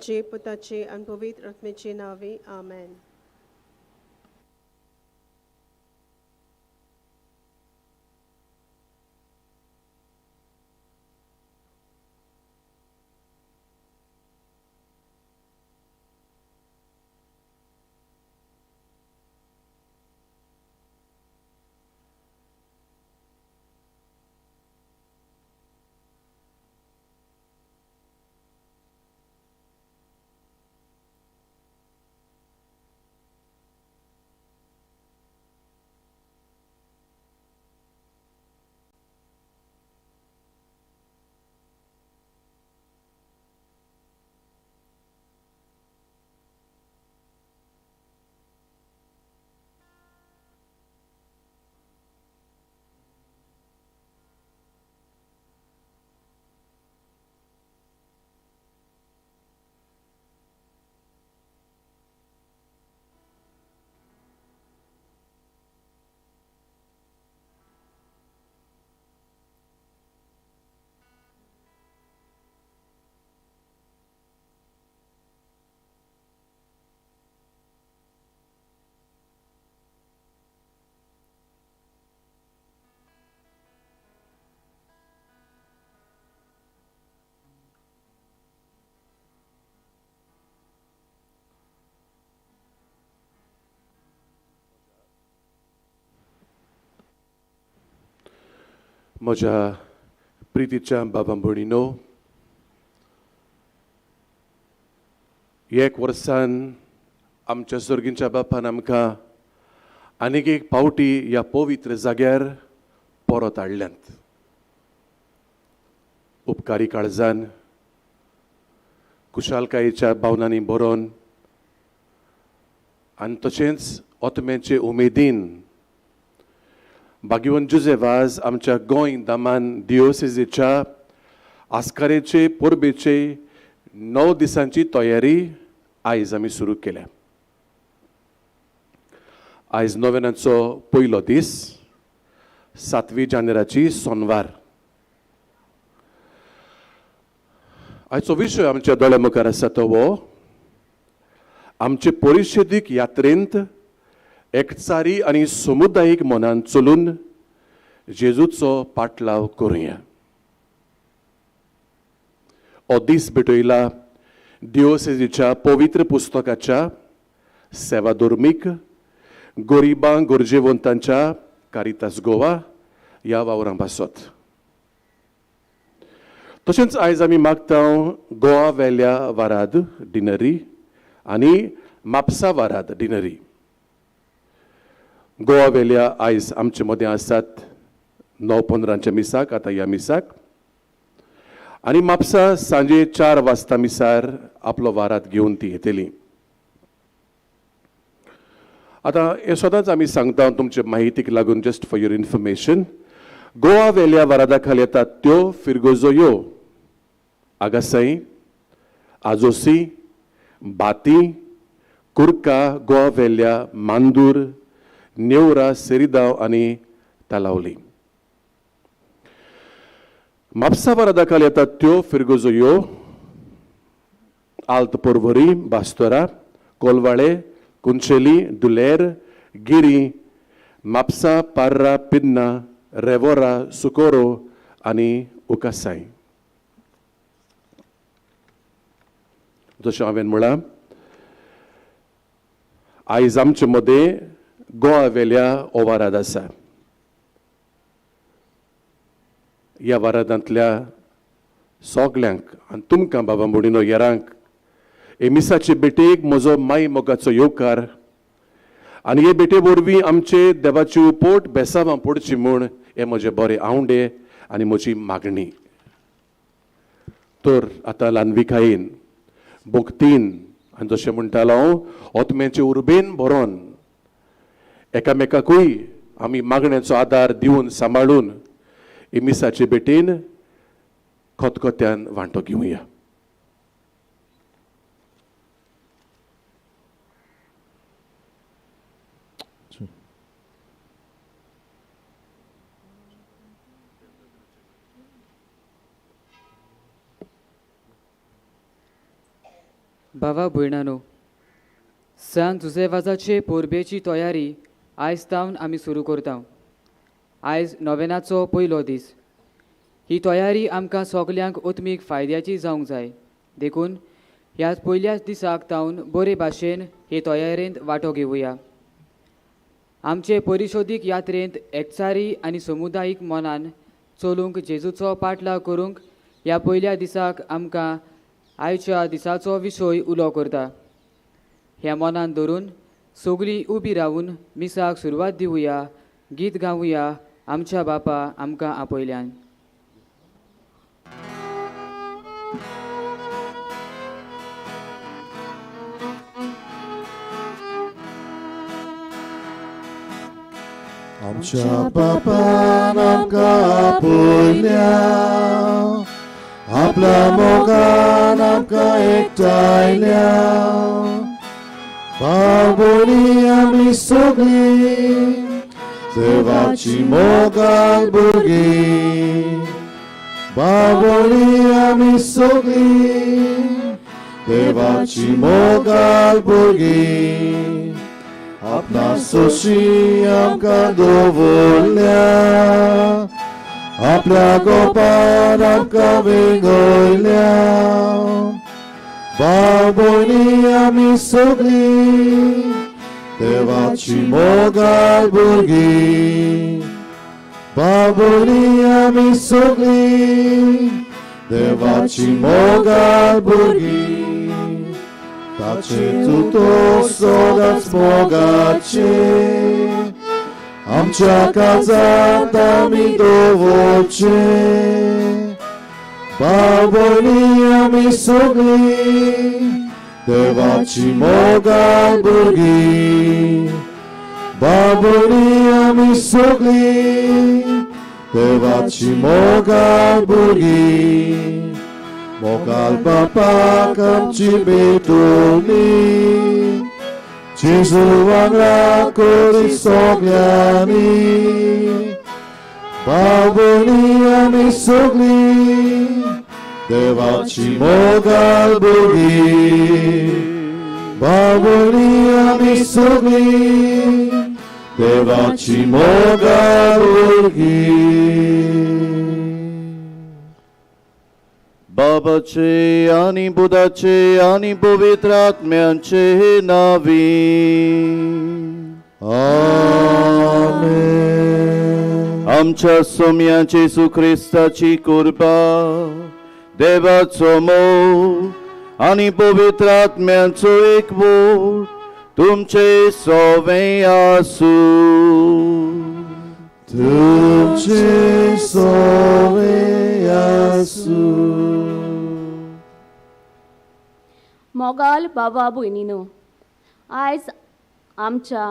चे पुताचे आनी पवित्र आत्म्याचे नांवे आमेन. म्हज्या प्रितीच्या बाबा भयणीनो, एक वर्सान आमच्या सर्गींच्या बापान आमकां आनीक एक पावटी ह्या पवित्र जाग्यार परत हाडल्यात. उपकारी काळजान खुशालकायेच्या भावनांनी बरोवन आनी तशेंच आत्म्याचे उमेदीन भाग्यवंत जुझे वाज आमच्या गोंय दमन दिओसेजीच्या आस्कारेचे परबेचे 9 दिसांची तयारी आयज आमी सुरू केल्या. आयज नोवेनाचो पयलो दीस, 7 जानेराची सोनवार. आयचो विशय आमच्या दोळ्या मुखार आसा तो हो आमचे परिशदीक यात्रेंत एकचारी आनी समुदायीक मनान चलून जेजूचो पाटलाव करुया. हो दीस भेटयला दिओसेजीच्या पवित्र पुस्तकाच्या सेवाधर्मीक गरिबां गरजेवंतांच्या कारितास गोवा ह्या वावरां पासत. तशेंच आयज आमी मागता गोवा वेल्या वाराद डिनरी आनी म्हापसा वाराद डिनरी. गोवा वेल्या आयज आमचे मदें आसात 9:15 मिसाक, आतां ह्या मिसाक, आनी म्हापसा सांजे 4 वाजता मिसार आपलो वारात घेवन ती येतली. आतां हें सदांच आमी सांगता तुमचे माहितीक लागून, just for your information, Goa वेल्या वारादा खाल येतात त्यो फिरगोजो यो, आगासाई, आजोसी, बाती, कुर्का, गोवा वेल्या, मांदूर, नेवरा, सेरिदाव आनी तालावली. म्हापसा वारादा खाल येतात त्यो फिरगोजो यो, आल्त पोरवरी, बास्तोरा, कोलवाळे, कुंचेली, दुलेर, गिरी, म्हापसा, पार्रा, पिन्ना, रेवोरा, सुकोरो आनी उकासाई. जशें हांवें म्हळां, आयज आमचे मदें गोवा वेल्या ओवाराद आसा. ह्या वारादांतल्या सगल्यांक आनी तुमकां बाबा भयणीनो येरांक हे मिसाचे भेटेक म्हजो माय मोगाचो येवकार आनी हे भेटे वरवीं आमचे देवाची पोट बेसावां पडची म्हूण हे म्हजे बरे आवंडे आनी म्हजी मागणी. तर आतां ल्हानविकायेन भक्तीन आनी जशें म्हणटालो हांव आत्म्याचे उर्बेन भरोन एकामेकाकूय आमी मागण्याचो आदार दिवन सांबाळून हे मिसाचे भेटेन खतखत्यान वांटो घेवया. भावा भयणानो, सांत जुझे परबेची तयारी आयज तावन आमी सुरू करता. आयज नोवेनाचो पयलो दीस. ही तयारी आमकां सगल्यांक आत्मीक फायद्याची जावंक जाय, देखून ह्या पयल्याच दिसाक तावन बरे भाशेन हे तयारेंत वांटो घेवया. आमचे परिशोदीक यात्रेंत एकचारी आनी समुदायीक मनान चलूंक जेजूचो पाटलाव करूंक ह्या पयल्या दिसाक आमकां आयच्या दिसाचो विशय उलो करता. ह्या मनान धरून सगळीं उबी रावून मिसाक सुरवात दिवया, गीत गावया आमच्या बापा आमकां आपयल्यान. आमच्या बापान आमकां आपयल्या, आपल्या मोगान आमकां एकठांयल्या. भाव भयणी आमी सगळीं देवाची मोगाल भुरगीं. भाव भयणी आमी सगळीं देवाची मोगाल भुरगीं. आपणा सोशी आमकां दवरल्या, आपल्या गोपान आमकां वेंगयल्या. भाव भयणी आमी सगळीं देवाची मोगाल भुरगीं. भाव भयणी आमी सगळीं देवाची मोगाल भुरगीं. ताचे तुतो सदांच मोगाचे, आमच्या काळजांत आमी दवरचे. भाव भयणी आमी सगळीं देवाची मोगाल भुरगीं. भाव भयणी आमी सगळीं देवाची मोगाल भुरगीं. मोगाल बापाक आमची भेटवणी, जेजू वांगडा करी सगळ्यांनी. भाव भयणी आमी सगळीं देवाची मोगाल भुरगीं. भाव भयणी आमी सगळीं देवाची मोगाल भुरगीं. बाबाचे आनी बुधाचे आनी पवित्र आत्म्याचे नावी. आमेन. आमच्या सोम्या जेजू क्रिस्ताची कृपा, देवाचो मोग आनी पवित्र आत्म्याचो एकवट तुमचे सोवे आसूं. तुमचे सोवे आसूं. मोगाल बाबा भयणीनो, आयज आमच्या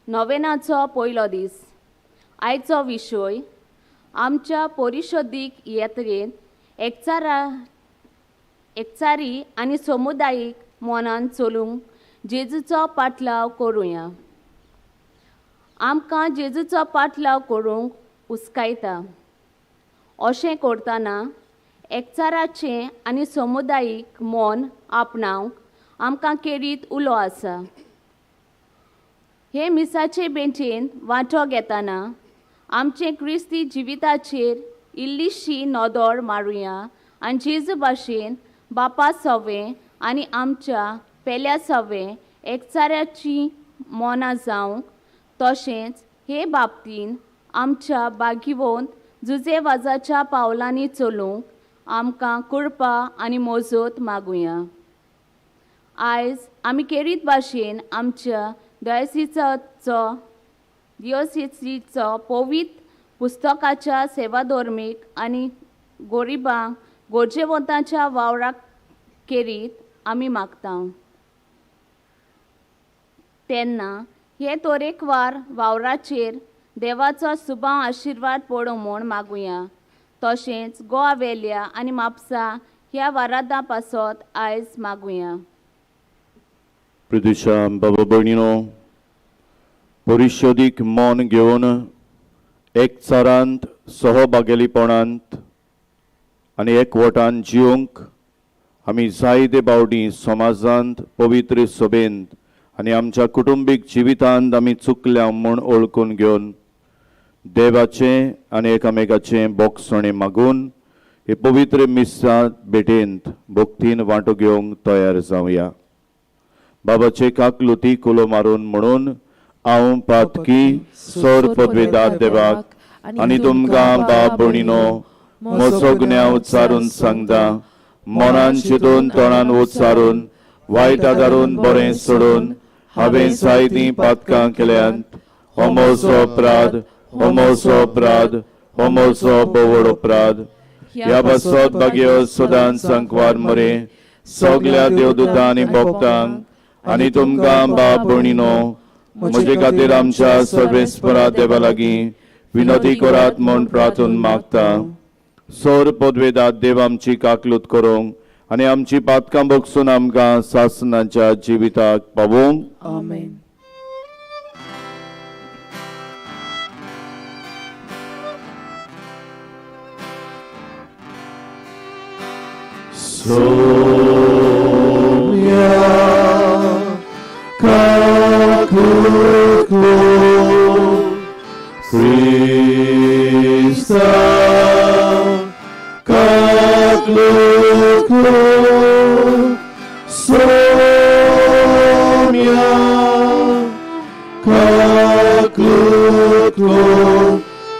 नोवेनाचो पयलो दीस. आयचो विशय आमच्या परिशोदीक यात्रेंत एकचारी आनी समुदायीक मनान चलूंक जेजूचो पाटलाव करुया. आमकां जेजूचो पाटलाव करूंक उस्कायता. अशें करतना एकचाराचें आनी समुदायीक मन आपणावंक आमकां केरीत उलो आसा. हे मिसाचे बेंचेन वांटो घेतना आमचे क्रिस्ती जिविताचेर इल्लीशी नदर मारुया आनी जेजू भाशेन बापा सवें आनी आमच्या पेल्या सवें एकचाराची मनां जावंक, तशेंच हे बाबतीन आमच्या बागिवोंत जुजे वाजाच्या पावलांनी चलूंक आमकां कृपा आनी मोजत मागुया. आयज आमी केरीत भाशेन आमच्या दियोसिचो पवित्र पुस्तकाच्या सेवाधर्मीक आनी गोरिबांक गरजेवंतांच्या वावराक केरीत आमी मागता. तेन्ना हे तरेकवार वावराचेर देवाचो सुबाव आशिर्वाद पडूं म्हूण मागुया. तशेंच गोवा वेल्या आनी म्हापसा ह्या वारादां पासत आयज मागुया. प्रदेशा बाबा भयणीनो, परिशोदीक मन घेवन एकचारांत सहभागेलीपणांत आनी एकवटान जिवंक आमी जायते फावटी समाजांत, पवित्र सभेंत आनी आमच्या कुटुंबीक जिवितांत आमी चुकल्या म्हूण वळखून घेवन देवाचें आनी एकामेकाचें बोगसणें मागून हे पवित्र मिसा भेटेंत भक्तीन वांटो घेवंक तयार जावया. बाबाचे काकलुती कुलो मारून म्हणून हांव पातकी सोर पदवेदार देवाक आनी तुमकां बाप भयणीनो म्हजो गुन्यांव उच्चारून सांगता, मनान चिंतून तोंडान उच्चारून वायट आदारून बरें सोडून हांवें जायतीं पातकां केल्यांत. हो म्हजो अपराध, हो म्हजो अपराध, हो म्हजो बोवड अपराध. ह्या पासत भाग्य सदांच सांकवार मरे सगल्या देवदूतां आनी भक्तांक आनी तुमकां बाप भयणीनो म्हजे खातीर आमच्या सर्वेस्परा देवा लागीं विनोदी करात म्हूण प्रार्थून मागता. सोर पदवेदात देव आमची काकलूत करूंक आनी आमची पातकां बगसून आमकां सासनाच्या जिविताक पावोवंक. आमेन. Sonia Kakuku Krista Kakuku Sonia Kakuku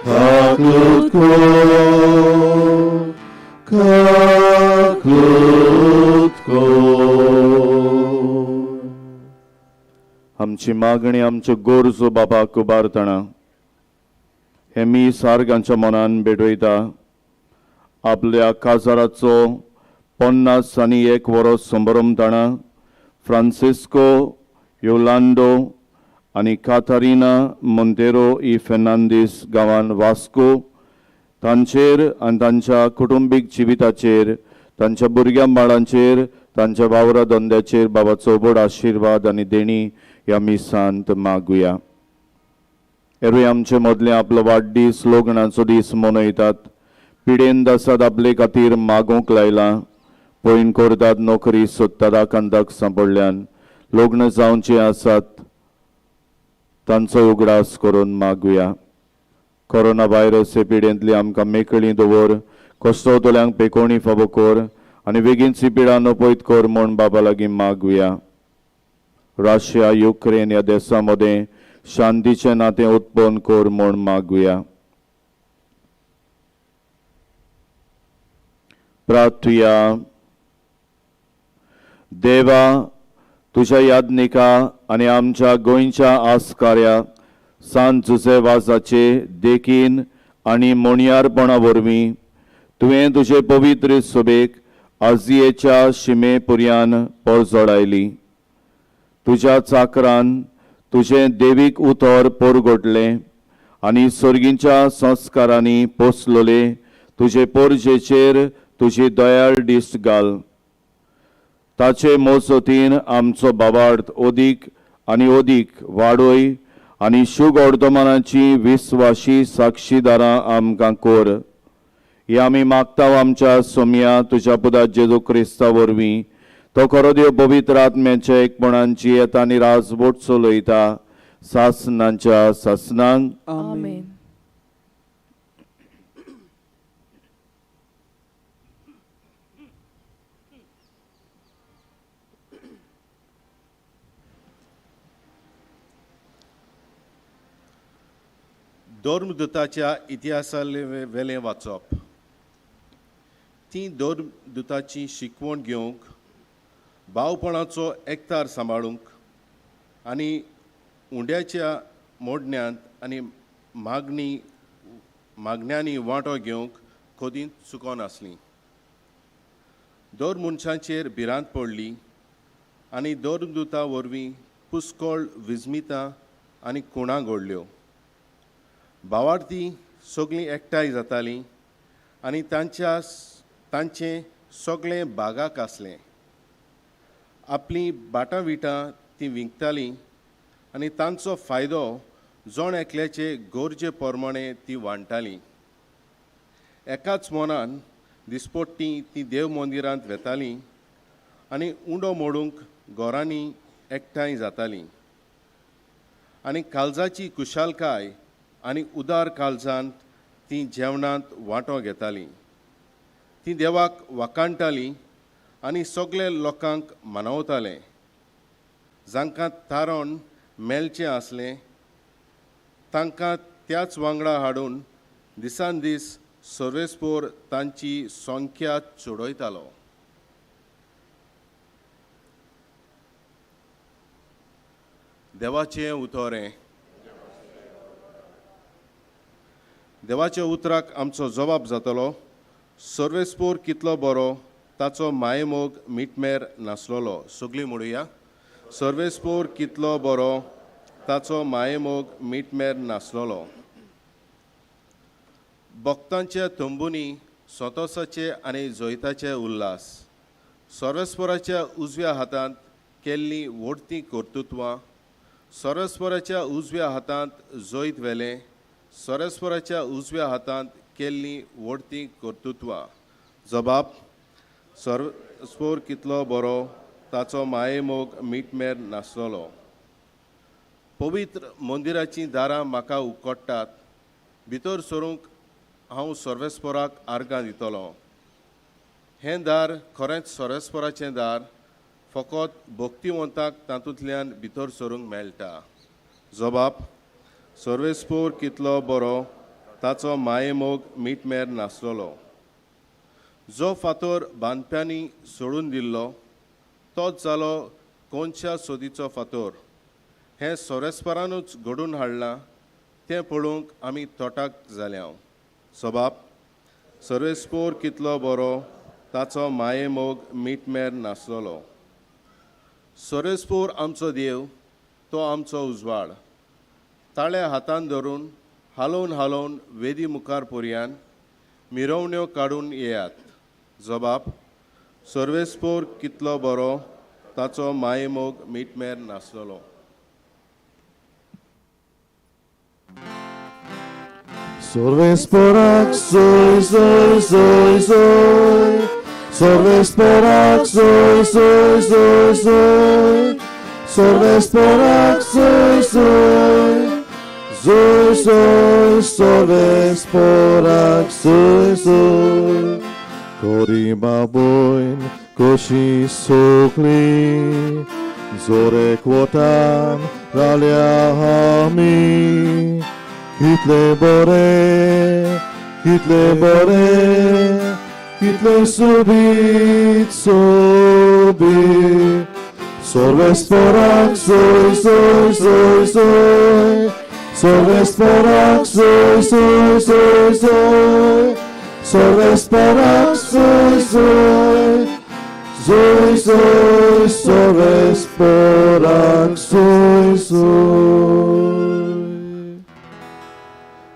Kakuku Kaklutko. आमची मागणी, आमच्यो गरजो बाबाक उबारतना हे मी सारकांच्या मनान भेटयता. आपल्या काजाराचो 51 वरस संभ्रमतना फ्रांसिस्को योलांडो आनी कातारिना मोंतेरो ई फेर्नांदीस गांवान वास्को तांचेर आनी तांच्या कुटुंबीक जिविताचेर, तांच्या भुरग्यां बाळांचेर, तांच्या वावरा धंद्याचेर बाबाचो व्हड आशिर्वाद आनी देणी ह्या मिसांत मागुया. एरवी आमचे मदले आपलो वाडदीस लग्नाचो दीस मनयतात. पिडेन आसात आपले खातीर मागूंक लायलां, पयण करतात, नोकरी सोदतात, आकांताक सांपडल्यान लग्न जावचें आसात तांचो उगडास करून मागुया. कोरोना व्हायरस हे पिडेंतली आमकां मेकळी दवर, कश्टवतल्यांक पेकोवणी फावो कर आनी बेगीन ही पिडा नपयत कर म्हूण बाबा लागीं मागुया. रशिया युक्रेन ह्या देशां मदें शांतीचें नातें उत्पन्न कर म्हूण मागुया. प्रार्थुया. देवा, तुज्या यादनिका आनी आमच्या गोंयच्या आस्कार्या सांत जुझे वाजाचे देखीन आनी मोणयारपणा वरवीं तुवें तुजे पवित्र सभेक आजियेच्या शिमे पुर्यान परजोडायली. तुज्या चाकरान तुजें देवीक उतर परगटलें आनी सर्गींच्या संस्कारांनी पोसलोले तुजे पोरजेचेर तुजी दयाळ दिश्ट घाल. ताचे मोजतीन आमचो बाबार्थ अदीक आनी अदीक वाडय आनी शुभ वर्तमानाची विस्वाशी साक्षीदारां आमकां कर. हे आमी मागता आमच्या सोमया तुज्या पुता जेजू क्रिस्ता वरवीं. तो खरो देव पवित्र आत्म्याच्या एकपणांची येता आनी राजवट चलयता सासनांच्या सासनांक. आमेन. धर्मदूताच्या इतिहासाले वेलें वाचप. ती धर्मदूताची शिकवण घेवंक, भावपणाचो एकतार सांबाळूंक आनी उंड्याच्या मोडण्यांत आनी मागण्यांनी वांटो घेवंक खोदींत चुकोन आसली. दर मनशांचेर भिरांत पडली आनी धर्मदूता वरवीं पुस्कोळ विजमितां आनी खुणां घडल्यो. भावार्थी सगळीं एकठांय जातालीं आनी तांचें सगळें बागाक आसलें. आपलीं बाटां विटां तीं विकतालीं आनी तांचो फायदो जण एकल्याचे गरजे प्रमाणे ती वांट्टालीं. एकाच मनान दिसपट्टी तीं देव मंदिरांत वेतालीं आनी उंडो मोडूंक घरांनी एकठांय जातालीं आनी काळजाची कुशालकाय आनी उदार काळजांत तीं जेवणांत वांटो घेतालीं. तीं देवाक वाखाणटालीं आनी सगळे लोकांक मानवताले. जांकां तारण मेळचें आसलें तांकां त्याच वांगडा हाडून दिसान दीस सर्वेस्पोर तांची संख्या चडयतालो. देवाचें उतरें. देवाच्या उतराक आमचो जबाब जातलो. सर्वेस्पोर कितलो बरो, ताचो मायेमोग मिटमेर नासलोलो. सगळीं म्हणुया, सर्वेस्पोर कितलो बरो, ताचो मायेमोग मिटमेर नासलोलो. भक्तांच्या तंबुनी संतोसाचे आनी जैताचे उल्हास, सर्वेस्पोराच्या उजव्या हातांत केल्लीं व्हडतीं कर्तृत्वां, सर्वेस्पोराच्या उजव्या हातांत जैत व्हेलें, सर्वेस्पोराच्या उजव्या हातांत केल्लीं व्हडतीं कर्तृत्वां. जबाब, सर्वेस्पोर कितलो बरो, ताचो मायेमोग मिटमेर नासलोलो. पवित्र मंदिराचीं दारां म्हाका उकडटात, भितर सरूंक हांव सर्वेस्पोराक आर्गां दितलो. हें दार खरेंच सर्वेस्पोराचें दार, फकत भक्तिवंताक तातूंतल्यान भितर सरूंक मेळटा. जबाब, सर्वेस्पोर कितलो बरो, ताचो मायेमोग मिटमेर नासलोलो. जो फातोर बांदप्यांनी सोडून दिल्लो तोच जालो कोनशा सोदीचो फातोर. हें सर्वेस्परानूच घडून हाडलां, तें पळोवंक आमी तोटाक जाल्या. सबाब, सर्वेस्पोर कितलो बरो, ताचो मायेमोग मिटमेर नासलोलो. सर्वेस्पोर आमचो देव, तो आमचो उजवाड. ताळे हातान धरून हालोवन हालोवन वेदी मुखार पर्यान मिरवण्यो काडून येयात. जबाब, सर्वेस्पोर कितलो बरो, ताचो मायेमोग मिटमेर नासलोलो. सर्वेस्पोराक सोय सोय सोय सोय, सर्वेस्पोराक सोय सोय सोय सोय, सर्वेस्पोराक सोय सोय सोय सोय, सर्वेस्पोराक सोय सोय. कोरी बाबोयन कशी सोकली, जोरे कोतान राल्या आमी, कितले बरे, कितले बरे, कितले सोबीत सोबीत. सर्वेस्पोराक सोय सोय सोय सोय, सर्वेस्पोराक सोय सोय सोय सोय, सर्वेस्पोराक सोय सोय सोय सोय, सर्वेस्पोराक सोय सोय.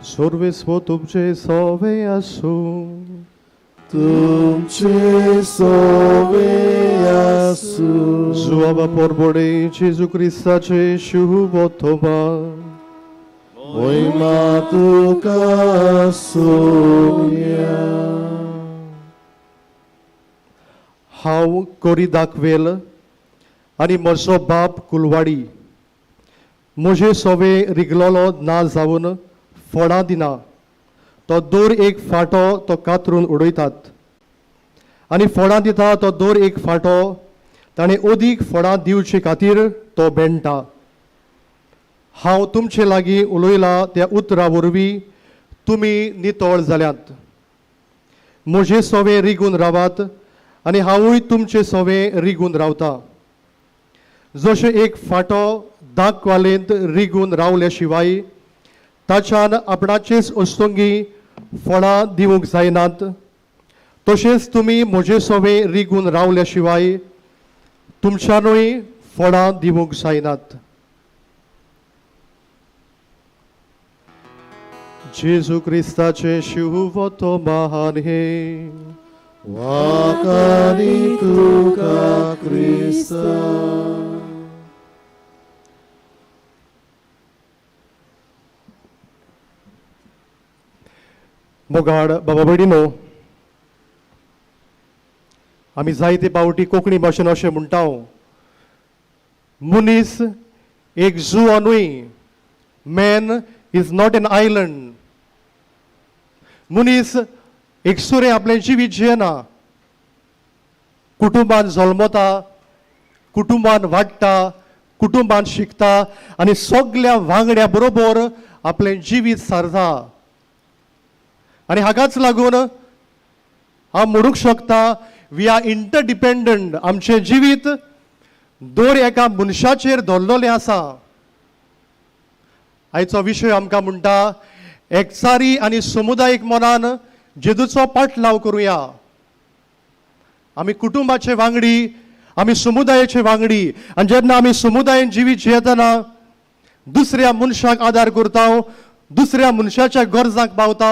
सर्वेस्पोर तुमचे सोवे आसूं. तुमचे सोवे आसूं. जुआबा पोरबोडे जेजू क्रिस्ताचे शुभ वर्तमान. मोहिमा तुका आसूया. हांव कोरी दाखवेल आनी म्हजो बाप कुलवाडी म्हजे सोवे रिगलोलो ना जावन फळां दिना, तो दर एक फांटो तो कातरून उडयतात आनी फळां दिता तो दर एक फांटो ताणें अदीक फळां दिवचे खातीर तो बेणटा. हांव तुमचे लागीं उलयलां त्या उतरा वरवीं तुमी नितळ जाल्यात. म्हजे सोवे रिगून रावात आनी हांवूय तुमचे सोवे रिगून रावता. जशें एक फांटो दागवालेंत रिगून रावल्या शिवाय ताच्यान आपणाचेच अस्तंगी फळां दिवंक जायनात, तशेंच तुमी म्हजे सोवे रिगून रावल्या शिवाय तुमच्यानूय फळां दिवंक जायनात. जेजू क्रिस्ताचें शुभवर्तमान हें. वाकानी तुका क्रिस्ता. मोगाड बाबा भयणीनो, आमी जायते पावटी कोंकणी भाशेन अशें म्हणटा, मनीस एक जुवा न्हय, man is not an island. मनीस एकसुरें आपलें जिवीत जियेना, कुटुंबान जल्मता, कुटुंबान वाडटा, कुटुंबान शिकता आनी सगल्या वांगड्या बरोबर आपलें जिवीत सारता. आनी हाकाच लागून हांव म्हणूंक शकता we are interdependent. आमचें जिवीत दर एका मनशाचेर धरलेलें आसा. आयचो विशय आमकां म्हणटा एकचारी आनी समुदायीक मनान जेजूचो पाटलाव करुया. आमी कुटुंबाचे वांगडी, आमी समुदायाचे वांगडी, आनी जेन्ना आमी समुदायेन जिवीत जियेतना दुसऱ्या मनशाक आदार करता, दुसऱ्या मनशाच्या गरजांक पावता,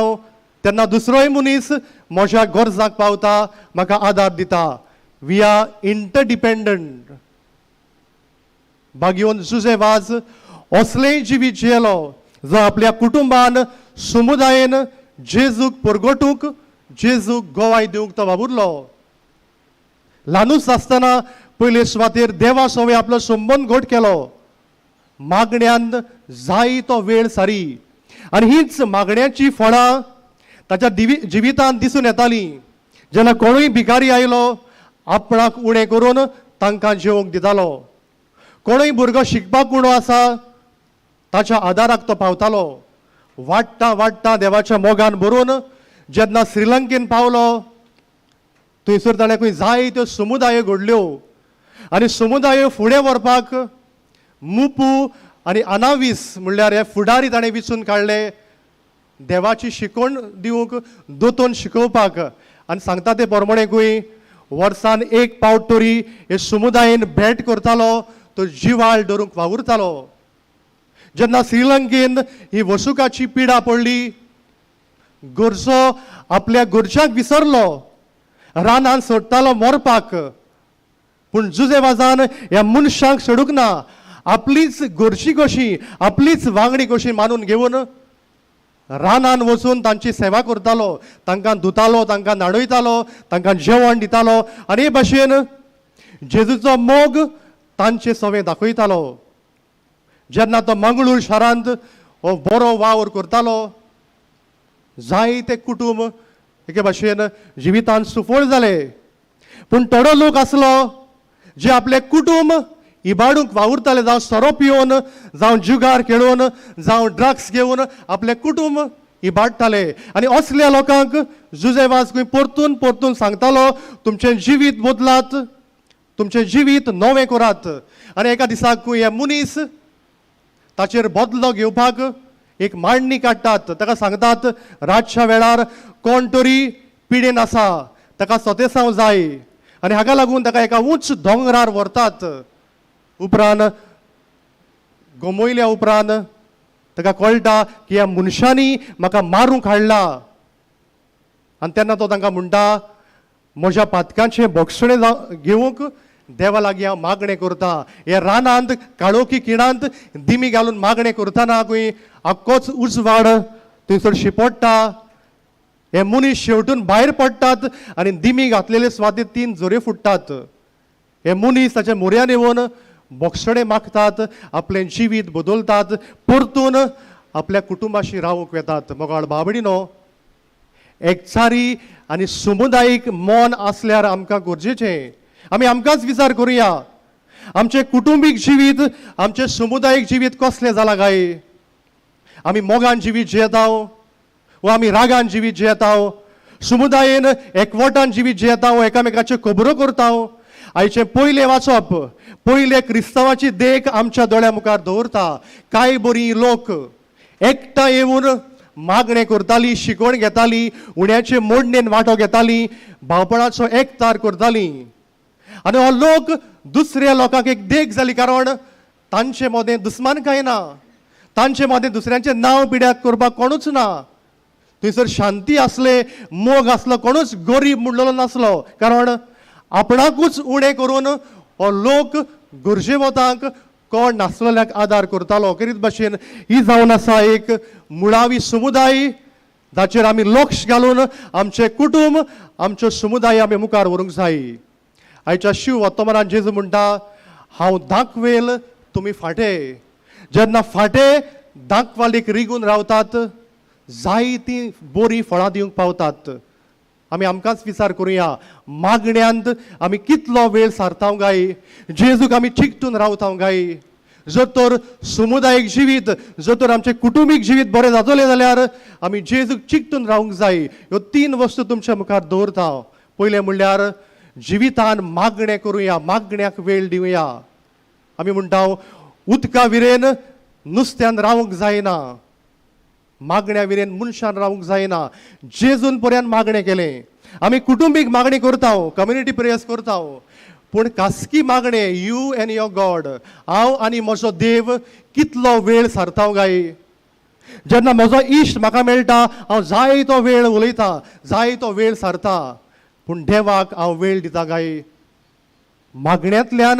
तेन्ना दुसरोय मनीस म्हज्या गरजांक पावता, म्हाका आदार दिता. We are interdependent. भाग्योन जुजे वाज असलेंय जिवीत जियेलो जो आपल्या कुटुंबान समुदायेन जेजूक परगटूंक, जेजूक गोवाय दिवंक तो वावुरलो. ल्हानूच आसतना पयले सुवातेर देवा सवे आपलो संबंद घट केलो. मागण्यान जाय तो वेळ सारी, आनी हीच मागण्याची फळां ताच्या जिवितांत दिसून येतालीं. जेन्ना कोणूय भिकारी आयलो आपणाक उणें करून तांकां जेवंक दितालो. कोणूय भुरगो शिकपाक उणो आसा ताच्या आदाराक तो पावतालो. वाडटा वाडटा देवाच्या मोगान भरून जेन्ना श्रीलंकेन पावलो थंयसर ताणें खंय जायत्यो समुदायो घडल्यो आनी समुदायो फुडें व्हरपाक मुपू आनी अनावीस म्हणल्यार हे फुडारी ताणें विचून काडले देवाची शिकवण दिवंक, दोतोन शिकोवपाक. आनी सांगता ते प्रमाणे खंय वर्सान एक पावट तरी हे समुदायेन भेट करतालो, तो जिवाळ धरूंक वावुरतालो. जेन्ना श्रीलंकेन ही वसुकाची पिडा पडली, गरजो आपल्या गरजाक विसरलो, रानान सोडटालो मरपाक, पूण जुजे वाजान ह्या मनशांक सोडूंक ना. आपलीच गरजी कशी, आपलीच वांगडी कशी मानून घेवन रानान वचून तांची सेवा करतालो, तांकां धुतालो, तांकां न्हाणयतालो, तांकां जेवण दितालो आनी हे भाशेन जेजूचो मोग तांचे सवे दाखयतालो. जेन्ना तो मंगळूर शारांत हो बरो वावर करतालो, जायते कुटूंब एके भाशेन जिवितांत सुफळ जाले. पूण थोडो लोक आसलो जे आपलें कुटूंब इबाडूंक वावुरताले, जावं सोरो पिवन, जावं जुगार खेळून, जावं ड्रग्स घेवन आपलें कुटूंब इबाडटाले. आनी असल्या लोकांक जुजे वाज खंय परतून परतून सांगतालो, तुमचें जिवीत बदलात, तुमचें जिवीत नवें करात. आनी एका दिसाक हे मनीस ताचेर बदलो घेवपाक एक मांडणी काडटात. ताका सांगतात रातच्या वेळार कोण तरी पिडेन आसा, ताका सोतेसांव जाय, आनी हाका लागून ताका एका उंच दोंगरार व्हरतात. उपरांत गमयल्या उपरांत ताका कळटा की ह्या मनशांनी म्हाका मारूंक हाडला. आनी तेन्ना तो तांकां म्हणटा, म्हज्या पातकांचें भोगसणें घेवंक देवा लागीं हांव मागणें करता. हे रानांत काळोखी किणांत दिमी घालून मागणें करतना खंय आख्खोच उजवाड थंयसर शिपडटा. हे मनीस शेवटून भायर पडटात आनी दिमी घातलेले सुवातेर 3 झरे फुट्टात. हे मनीस ताच्या मोऱ्यान येवन भोगसणें मागतात, आपलें जिवीत बदलतात, परतून आपल्या कुटुंबाशी रावूंक वेतात. मोगाळ बाबडीनो, एकचारी आनी समुदायीक मन आसल्यार आमकां गरजेचें. आमी आमकांच विचार करुया, आमचें कुटुंबीक जिवीत, आमचें समुदायीक जिवीत कसलें जालां काय? आमी मोगान जिवीत जियेता वो आमी रागान जिवीत जियेता? समुदायेन एकवटान जिवीत जियेता वो एकामेकाच्यो खबरो करता? आयचें पयलें वाचप पयले क्रिस्तांवाची देख आमच्या दोळ्या मुखार दवरता. कांय बरी लोक एकठांय येवन मागणें करताली, शिकवण घेताली, उण्याचे मोडणेन वांटो घेताली, भावपणाचो एकतार करताली. आनी हो लोक दुसऱ्या लोकांक एक देख जाली, कारण तांचे मदें दुस्मानकाय ना, तांचे मदें दुसऱ्यांचें नांव पिड्याक करपाक कोणूच ना. थंयसर शांती आसले, मोग आसलो, कोणूच गरीब म्हणलेलो नासलो, कारण आपणाकूच उणें करून हो लोक गरजेवतांक कोण नासलेल्याक आदार करतालो. करीत भाशेन ही जावन आसा एक मुळावी समुदाय जाचेर आमी लक्ष घालून आमचें कुटूंब, आमच्यो समुदाय आमी मुखार व्हरूंक जाय. आयच्या शिव वर्तमानान जेजू म्हणटा, हांव दाखवेल तुमी फाटे. जेन्ना फाटे दाखवालीक रिगून रावतात, जायतीं बरीं फळां दिवंक पावतात. आमी आमकांच विचार करुया, मागण्यांत आमी कितलो वेळ सारता गाय? जेजूक आमी चिकटून रावता गाय? जर तर समुदायीक जिवीत, जर तर आमचें कुटुंबीक जिवीत बरें जातलें जाल्यार आमी जेजूक चिकटून रावंक जाय. ह्यो तीन वस्तू तुमच्या मुखार दवरता. पयलें म्हणल्यार जिवितान मागणें करुया, मागण्याक वेळ दिवया. आमी म्हणटा उदका विरेन नुस्त्यान रावंक जायना, मागण्या विरेन मनशान रावंक जायना. जेजून पर्यंत मागणें केलें. आमी कुटुंबीक मागणी करता, कम्युनिटी प्रेयर्स करता, पूण खासगी मागणें you and your God, हांव आनी म्हजो देव कितलो वेळ सारता गाय? जेन्ना म्हजो इश्ट म्हाका मेळटा, हांव जायतो वेळ उलयता, जायतो वेळ सारता, पूण देवाक हांव वेळ दिता गाय? मागण्यांतल्यान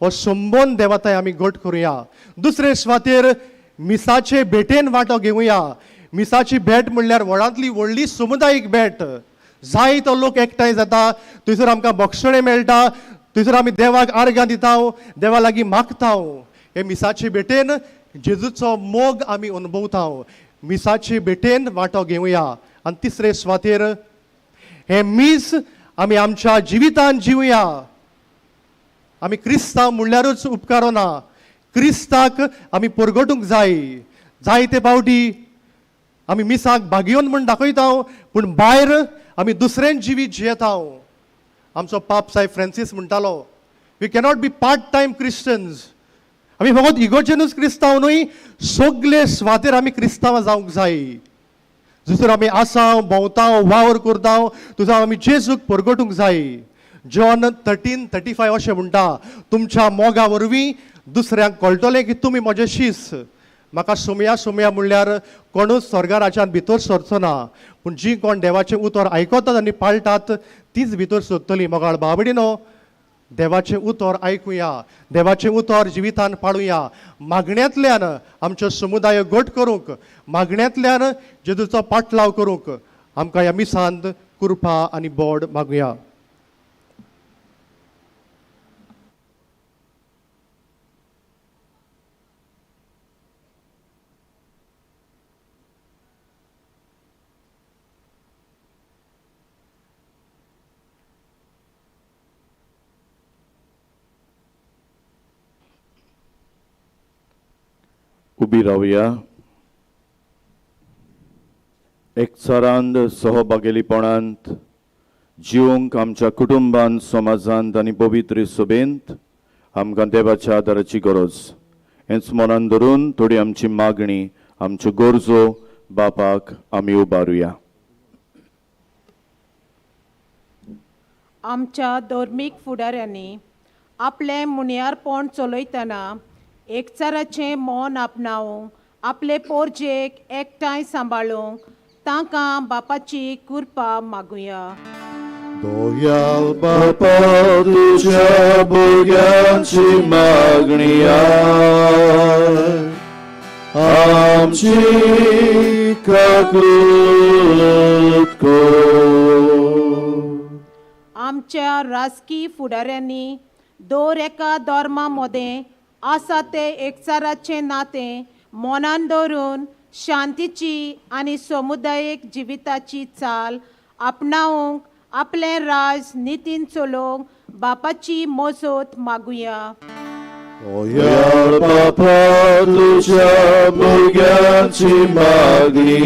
हो संबंद देवाताय आमी घट करुया. दुसरे सुवातेर मिसाचे भेटेन वांटो घेवया. मिसाची भेट म्हणल्यार व्हडांतली व्हडली समुदायीक भेट. जायतो लोक एकठांय जाता, थंयसर आमकां बक्षणें मेळटा, थंयसर आमी देवाक आर्गां दिता, देवा लागीं मागता. हे मिसाचे भेटेन जेजूचो मोग आमी अनुभवता. मिसाचे भेटेन वांटो घेवया. आनी तिसरे सुवातेर हें मीस आमी आमच्या जिवितान जिवया. आमी क्रिस्तांव म्हणल्यारूच उपकारना, क्रिस्ताक आमी परगटूंक जाय. जायते पावटी आमी मिसाक भागयोन म्हूण दाखयता, पूण भायर आमी दुसऱ्यान जिवीत जियेता. आमचो पाप साहेब फ्रांसीस म्हणटालो, we cannot be part time Christians. आमी फकत इगोर्जेनूच क्रिस्तांव न्हय, सगले सुवातेर आमी क्रिस्तांवां जावंक जाय. जसर आमी आसा, भोंवता, वावर करता, तुजो आमी जेजूक परगटूंक जाय. जॉन 13:35 अशें म्हणटा, तुमच्या मोगा वरवीं दुसऱ्यांक कळटलें की तुमी म्हजे शीस. म्हाका सोमया सोमया म्हणल्यार कोणूच स्वर्गा राज्यांत भितर सरचो ना, पूण जीं कोण देवाचें उतर आयकतात आनी पाळटात तीच भितर सरतलीं. मोगाळ बाबडीनो, देवाचें उतर आयकुया, देवाचें उतर जिवितान पाळुया. मागण्यांतल्यान आमच्यो समुदाय घट करूंक, मागण्यांतल्यान जेजूचो पाटलाव करूंक आमकां ह्या मिसांत कृपा आनी बोड मागुया. उबी रावया. एकचारांत सहभागेलीपणांत जिवंक आमच्या कुटुंबांत, समाजांत आनी पवित्र सभेंत आमकां देवाच्या आदाराची गरज. हेंच मनान धरून थोडी आमची मागणी, आमच्यो गरजो बापाक आमी उबारुया. आमच्या धर्मीक फुडाऱ्यांनी आपलें मुनियारपण चलयतना एकचाराचें मन आपणावंक, आपले पोरजेक एकठांय सांबाळूंक तांकां बापाची कृपा मागुया. दोयाल बापा तुज्या भुरग्यांची मागणी आमची काकूत कर. आमच्या राजकी फुडाऱ्यांनी दर एका धर्मा मदें आसा तें एकचाराचें नातें मनान दवरून शांतीची आनी समुदायीक जिविताची चाल आपणावंक, आपलें राज नितीन चलोवंक बापाची मजत मागुया. दयाळ बापा तुज्या भुरग्यांची मागणी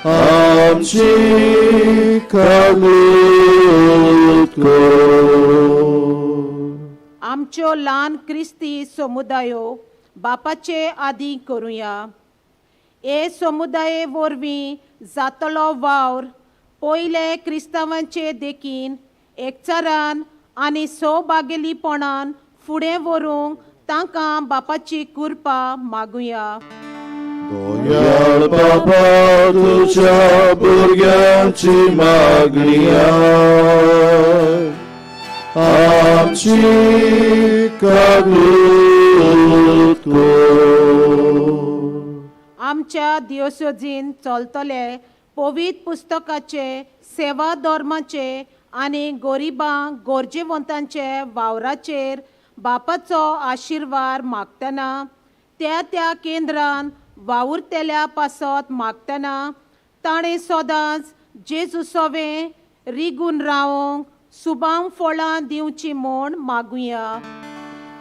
आमची काकूत कर. आमच्यो ल्हान क्रिस्ती समुदायो बापाचे आदी करुया. हे समुदाये वरवीं जातलो वावर पयले क्रिस्तांवांचे देखीन एकचारान आनी सौभागेलीपणान फुडें व्हरूंक तांकां बापाची कृपा मागुया. दयाळ बापा तुज्या भुरग्यांची मागणी आमची काकूत कर. आमच्या दियोसोजीन चलतले पवित्र पुस्तकाचे, सेवा धर्माचे आनी गोरिबांक गरजेवंतांचे वावराचेर बापाचो आशिर्वाद मागतना त्या त्या केंद्रान वावुरतेल्या पासत मागतना ताणें सदांच जेजू सोवें रिगून रावंक सुबांव फळां दिवची म्हूण मागुया.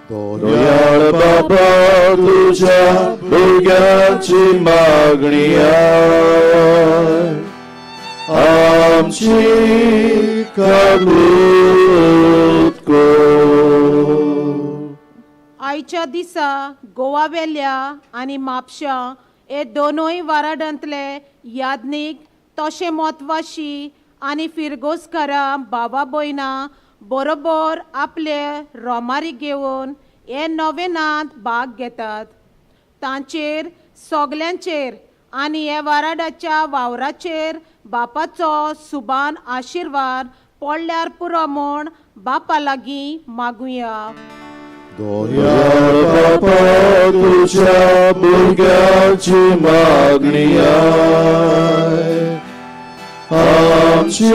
दयाळ बाबा तुझ्या भुरग्यांची मागणी आमची कबूल कर. आयच्या दिसा गोवा वेल्या आनी म्हापशां हे दोनूय वाराडांतले याज्ञीक तशें म्हत्वाशी आनी फिरगोजकारां भावा भयणां बरोबर आपले रोमारी घेवन हे नोवेनांत भाग घेतात. तांचेर सगल्यांचेर आनी हे वाराडाच्या वावराचेर बापाचो सुबान आशिर्वाद पडल्यार पुरो म्हूण बापा लागीं मागुया. दयाळ बाबा तुझ्या भुरग्यांची मागणी आमची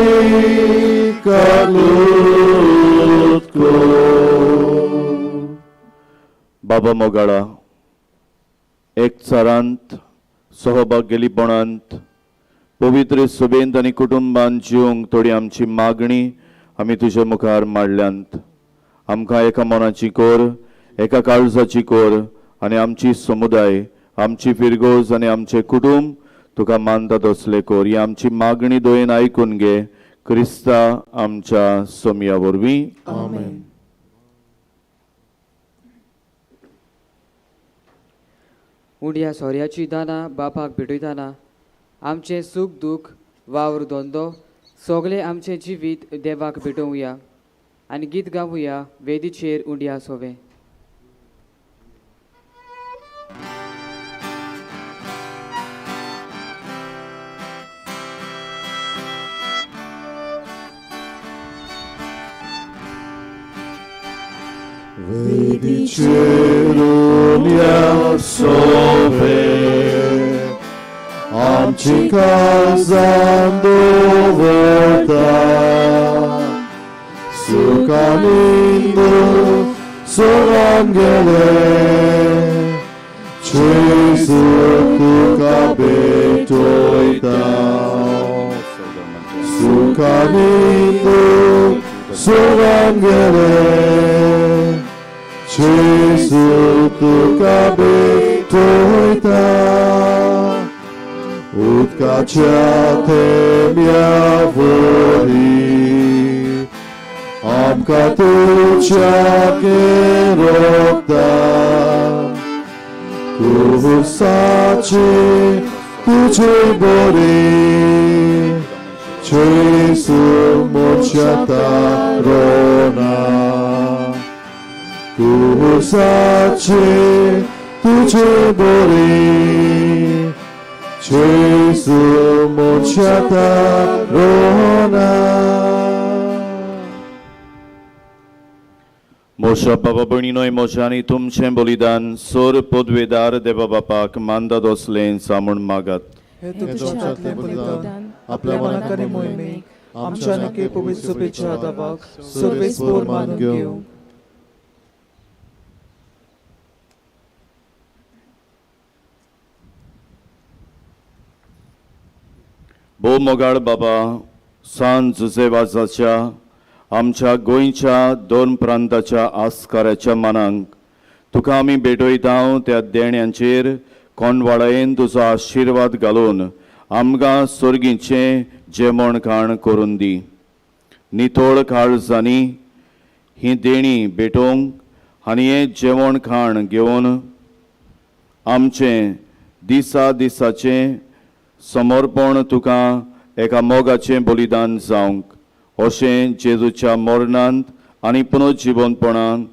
कबूल कर. बाबा मोगाळा, एकचारांत सहभागेलीपणांत पवित्र सभेंत आनी कुटुंबान जिवंक थोडी आमची मागणी आमी तुजे मुखार मांडल्यांत. आमकां एका मनाची कोर, एका काळजाची कोर आनी आमची समुदाय, आमची फिरगोज आनी आमचें कुटुंब तुका मानता तसले कोर. ही आमची मागणी दयेन आयकून घे, क्रिस्ता आमच्या सोमया वरवीं. आमेन. उंड्या सोऱ्याची दानां बापाक भेटयताना आमचें सूख दूख वावर धंदो सगळें आमचें जिवीत देवाक भेटोवया आनी गीत गावया वेदीचेर उंड्या सोवें. वेदीचेर उंड्या सोवें आमची काळजां दवरता, सुखानी सोरान गेले जेजू तुका भेटयता. सुखानी सोरान गेले जेजू तुका भेटयता. उदकाच्या थेंब्या वरी आमकां तुज्या रोखता, कुसाची तुजी बरी जेजू म्हज्या तारोना. कुसाची तुजी बरी जेजू म्हज्या तारोना. मोशा बाबा भयणीनोय, मोशा आनी तुमचें बलिदान सोर पदवेदार देवा बापाक मानता तसलें सामून मागात. हे तुमच्या बलिदान आपल्या मनाक आनी मोहिमेक आमच्या आनी पवित्र सभेच्या दाबाक सर्वेस्पोर मानून घेवं. भोव मोगाळ बाबा, सांज जुझे आमच्या गोंयच्या दोन प्रांताच्या आस्काराच्या मनांक तुका आमी भेटयता. त्या देण्यांचेर कोंडवाळायेन तुजो आशिर्वाद घालून आमकां सोर्गीचें जेवण खाण करून दी. नितळ काळजांनी ही देणी भेटोवंक आनी हें जेवण खाण घेवन आमचें दिसा दिसाचें समर्पण तुका एका मोगाचें बलिदान जावंक अशें जेजूच्या मरणांत आनी पुनर्जिवनपणांत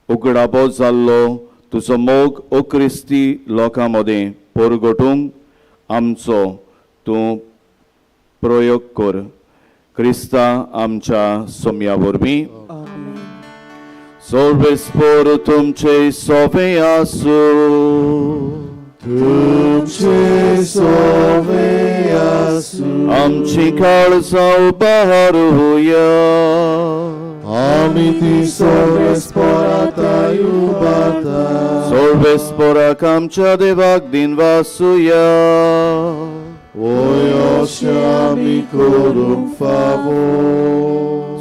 उगडापो जाल्लो तुजो मोग ओ क्रिस्ती लोकां मदें परगटूंक आमचो तूं प्रयोग कर. क्रिस्ता आमच्या सोम्या वरवीं. सर्वेस्पोर तुमचे सोवे आसूं. तुमचे सोवे आसूं. आमची काळजां उबारुया. आमी ती सोर्वेस्पोराताय उबारता. सोर्वेस्पोराक आमच्या देवाक दिनवासुया. ओय अशें आमी करूंक फावो.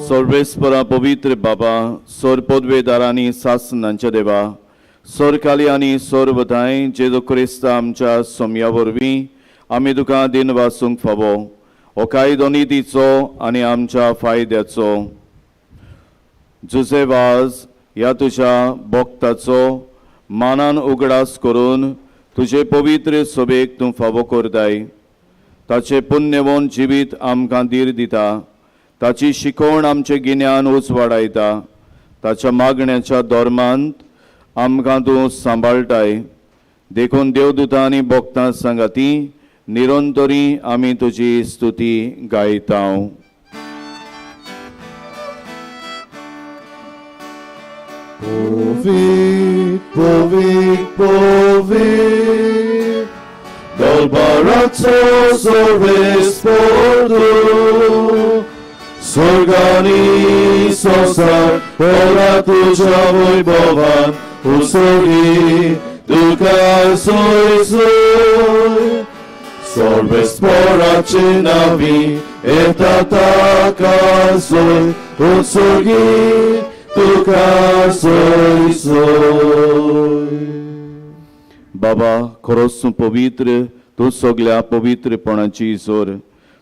सर्वेस्परा पवित्र बाबा, सोर पदवेदार आनी सासनांच्या देवा, सोरकाली आनी सोरवताय जेजू क्रिस्त आमच्या सोमया वरवीं आमी तुका दिनवासूंक फावो. हो कायदो नितीचो आनी आमच्या फायद्याचो. जुजे वाज ह्या तुज्या भक्ताचो मानान उगडास करून तुजे पवित्र सभेक तूं फावो करताय. ताचें पुण्यवंत जिवीत आमकां धीर दिता. ताची शिकवण आमचें गिन्यान उजवाडायता. ताच्या मागण्याच्या धर्मांत आमकां तूं सांबाळटाय. देखून देवदूतां आनी भक्तां सांगाती निरंतरी आमी तुजी स्तुती गायता. Povit, povit, povit, Dolbarazzo sorvesportu, Sorgani sosar, ora tuja vojbovan, Usogi, duka soj soj, Sorvesporace navi, etataka soj, Usogi, तुका सोय सोय. बाबा, खरोच तूं पवित्र, तूं सगल्या पवित्रपणाची जोर.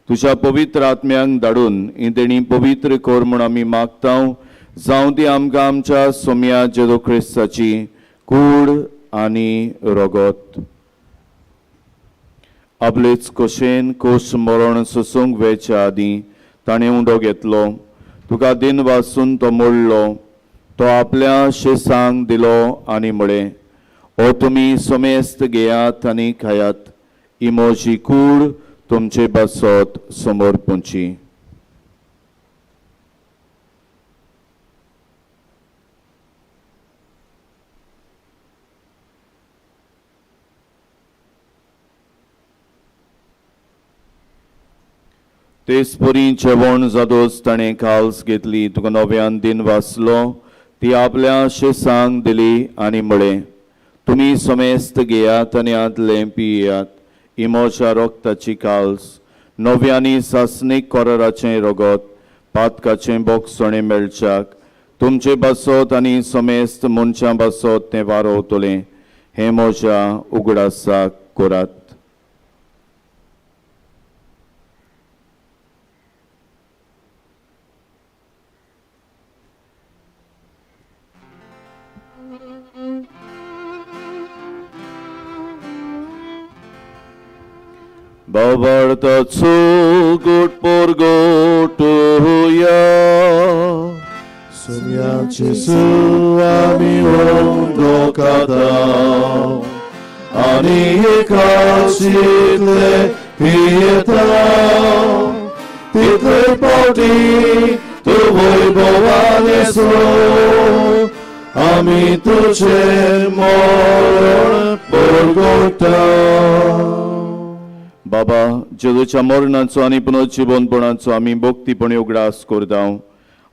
तुज्या पवित्र आत्म्यांक धाडून ही देणी पवित्र कर म्हूण आमी मागता. जावं ती आमकां आमच्या सोम्या जेजू क्रिस्ताची कूड आनी रगत. आपलेच कशेन कोश मरण सोसूंक वेच्या आदीं ताणें उंडो घेतलो. तुका दिन वासून तो मोडलो. तो आपल्या शेसांक दिलो आनी म्हळें, ओ तुमी समेस्त घेयात आनी खायात. ही म्हजी कूड तुमचे पासत समर्पणची. तेच परी जेवण जादोच ताणें काल्स घेतली. तुका नव्यान दिन वाचलो. ती आपल्या शेसांक दिली आनी म्हळें, तुमी समेस्त घेयात आनी आदलें पियात. ही म्हज्या रक्ताची काल्स, नव्यानी सासणीक कराराचें रगत, पातकाचें बोगसणें मेळच्याक तुमचे पासत आनी समेस्त मनशां पासत तें वारोवतलें. हें म्हज्या उगडासाक करात. बाबार्थाचो गोट पोरगोटुया. सोम्या जेजू आमी उंडो खाता आनी एकाशीतले पियेता. तितले पावटी तूं वैभवान येसो, आमी तुजें मरण परगोटा. बाबा, जेजूच्या मरणाचो आनी पुनर्जिवनपणाचो आमी भक्तीपणी उगडास करता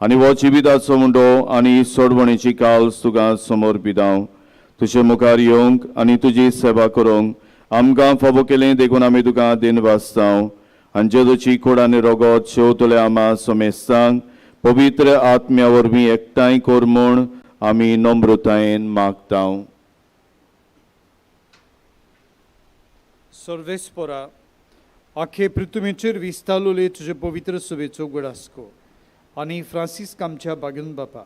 आनी हो जिविताचो मुंडो आनी सोडवणेची काल्स तुका समर्पिता. तुजे मुखार येवंक आनी तुजी सेवा करूंक आमकां फावो केलें देखून आमी तुका दिनवासता. आनी जेजूची कूड आनी रगत शेवतले आमा समेस्तांक पवित्र आत्म्या वरवीं एकठांय कर म्हूण आमी नम्रतायेन मागता. सर्वेस्पोरा, आखे पृथ्वीचेर विस्तारलोले तुजे पवित्र सभेचो उगडास कर आनी फ्रांसीस्क आमच्या बागेन बापा,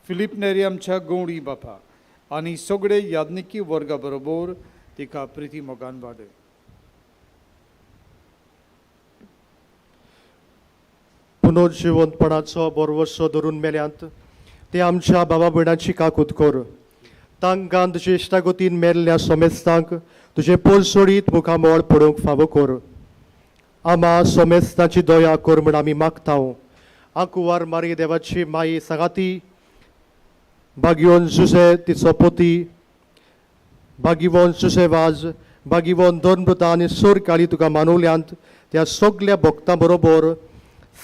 फिलीप नेरी आमच्या गौडी बापा आनी सगळे याज्ञिकी वर्गा बरोबर तिका प्रिती मोगान वाडय. पुनर्जिवंतपणाचो बरवसो धरून मेल्यांत ते आमच्या बाबा भयणाची काकूत कर. तांकां तुजे इश्टागतीन मेल्ल्या सोमेस्तांक तुजें पोरसोडीत मुखामळ पडोवंक फावो कर. आमा सोमेस्तांची दया कर म्हूण आमी मागता. आंकुवार मारी देवाची माई सांगाती भाग्योन जुसे तिचो पोती, भाग्यवन जुसे वाज भागीवन धर्मवृता आनी सोरकाळी तुका मानवल्यांत त्या सगल्या भक्तां बरोबर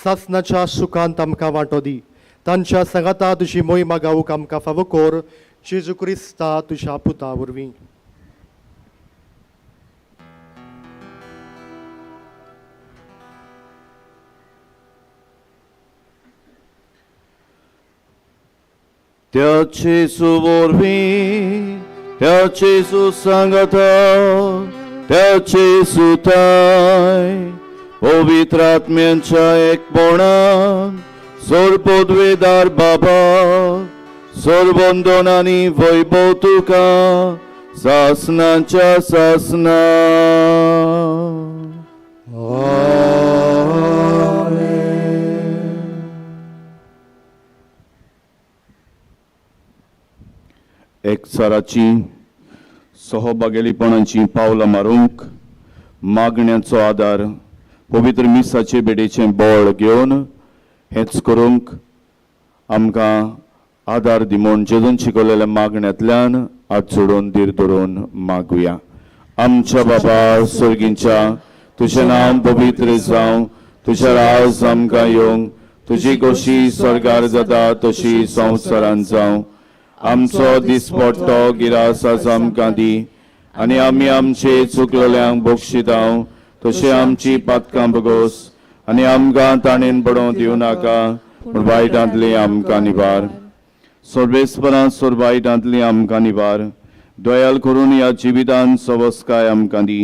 सासनाच्या सुखांत आमकां वांटो दी. तांच्या सांगाता तुजी मोहिमा गावूंक आमकां फावो कर, जेजू क्रिस्ता तुज्या पुता वरवीं. त्या जेजू वरवीं, त्या जेजू सांगाता, त्या जेजू ताय पवित्र आत्म्यांच्या एकपणान सर्वपदवेदार बाबा सर्वंदन आनी वैभव तुका सासनाच्या सासना. एकचाराची सहभागेलीपणाची पावलां मारूंक मागण्याचो आदार पवित्र मिसाचे बेडेचें बळ घेवन हेंच करूंक आमकां आदार दी म्हूण जेजून शिकवलेल्या मागण्यांतल्यान हात जोडून धीर धरून मागुया. आमच्या बाबा सर्गींच्या, तुजें नांव पवित्र जावं, तुजें राज आमकां येवंक, तुजी गोशी स्वर्गार जाता तशी संवसारांत जावं. आमचो दिसपट्टो गिरास आज आमकां दी आनी आमी आमचे चुकलेल्यांक बक्षितांव तशें आमची पातकां बगोस आनी आमकां ताणेन बडोवंक दिवं नाका, पूण वायटांतली आमकां निवार. सर्वेस्परां सोर वायटांतली आमकां निवार. दयाल करून ह्या जिवितान सवस्काय आमकां दी.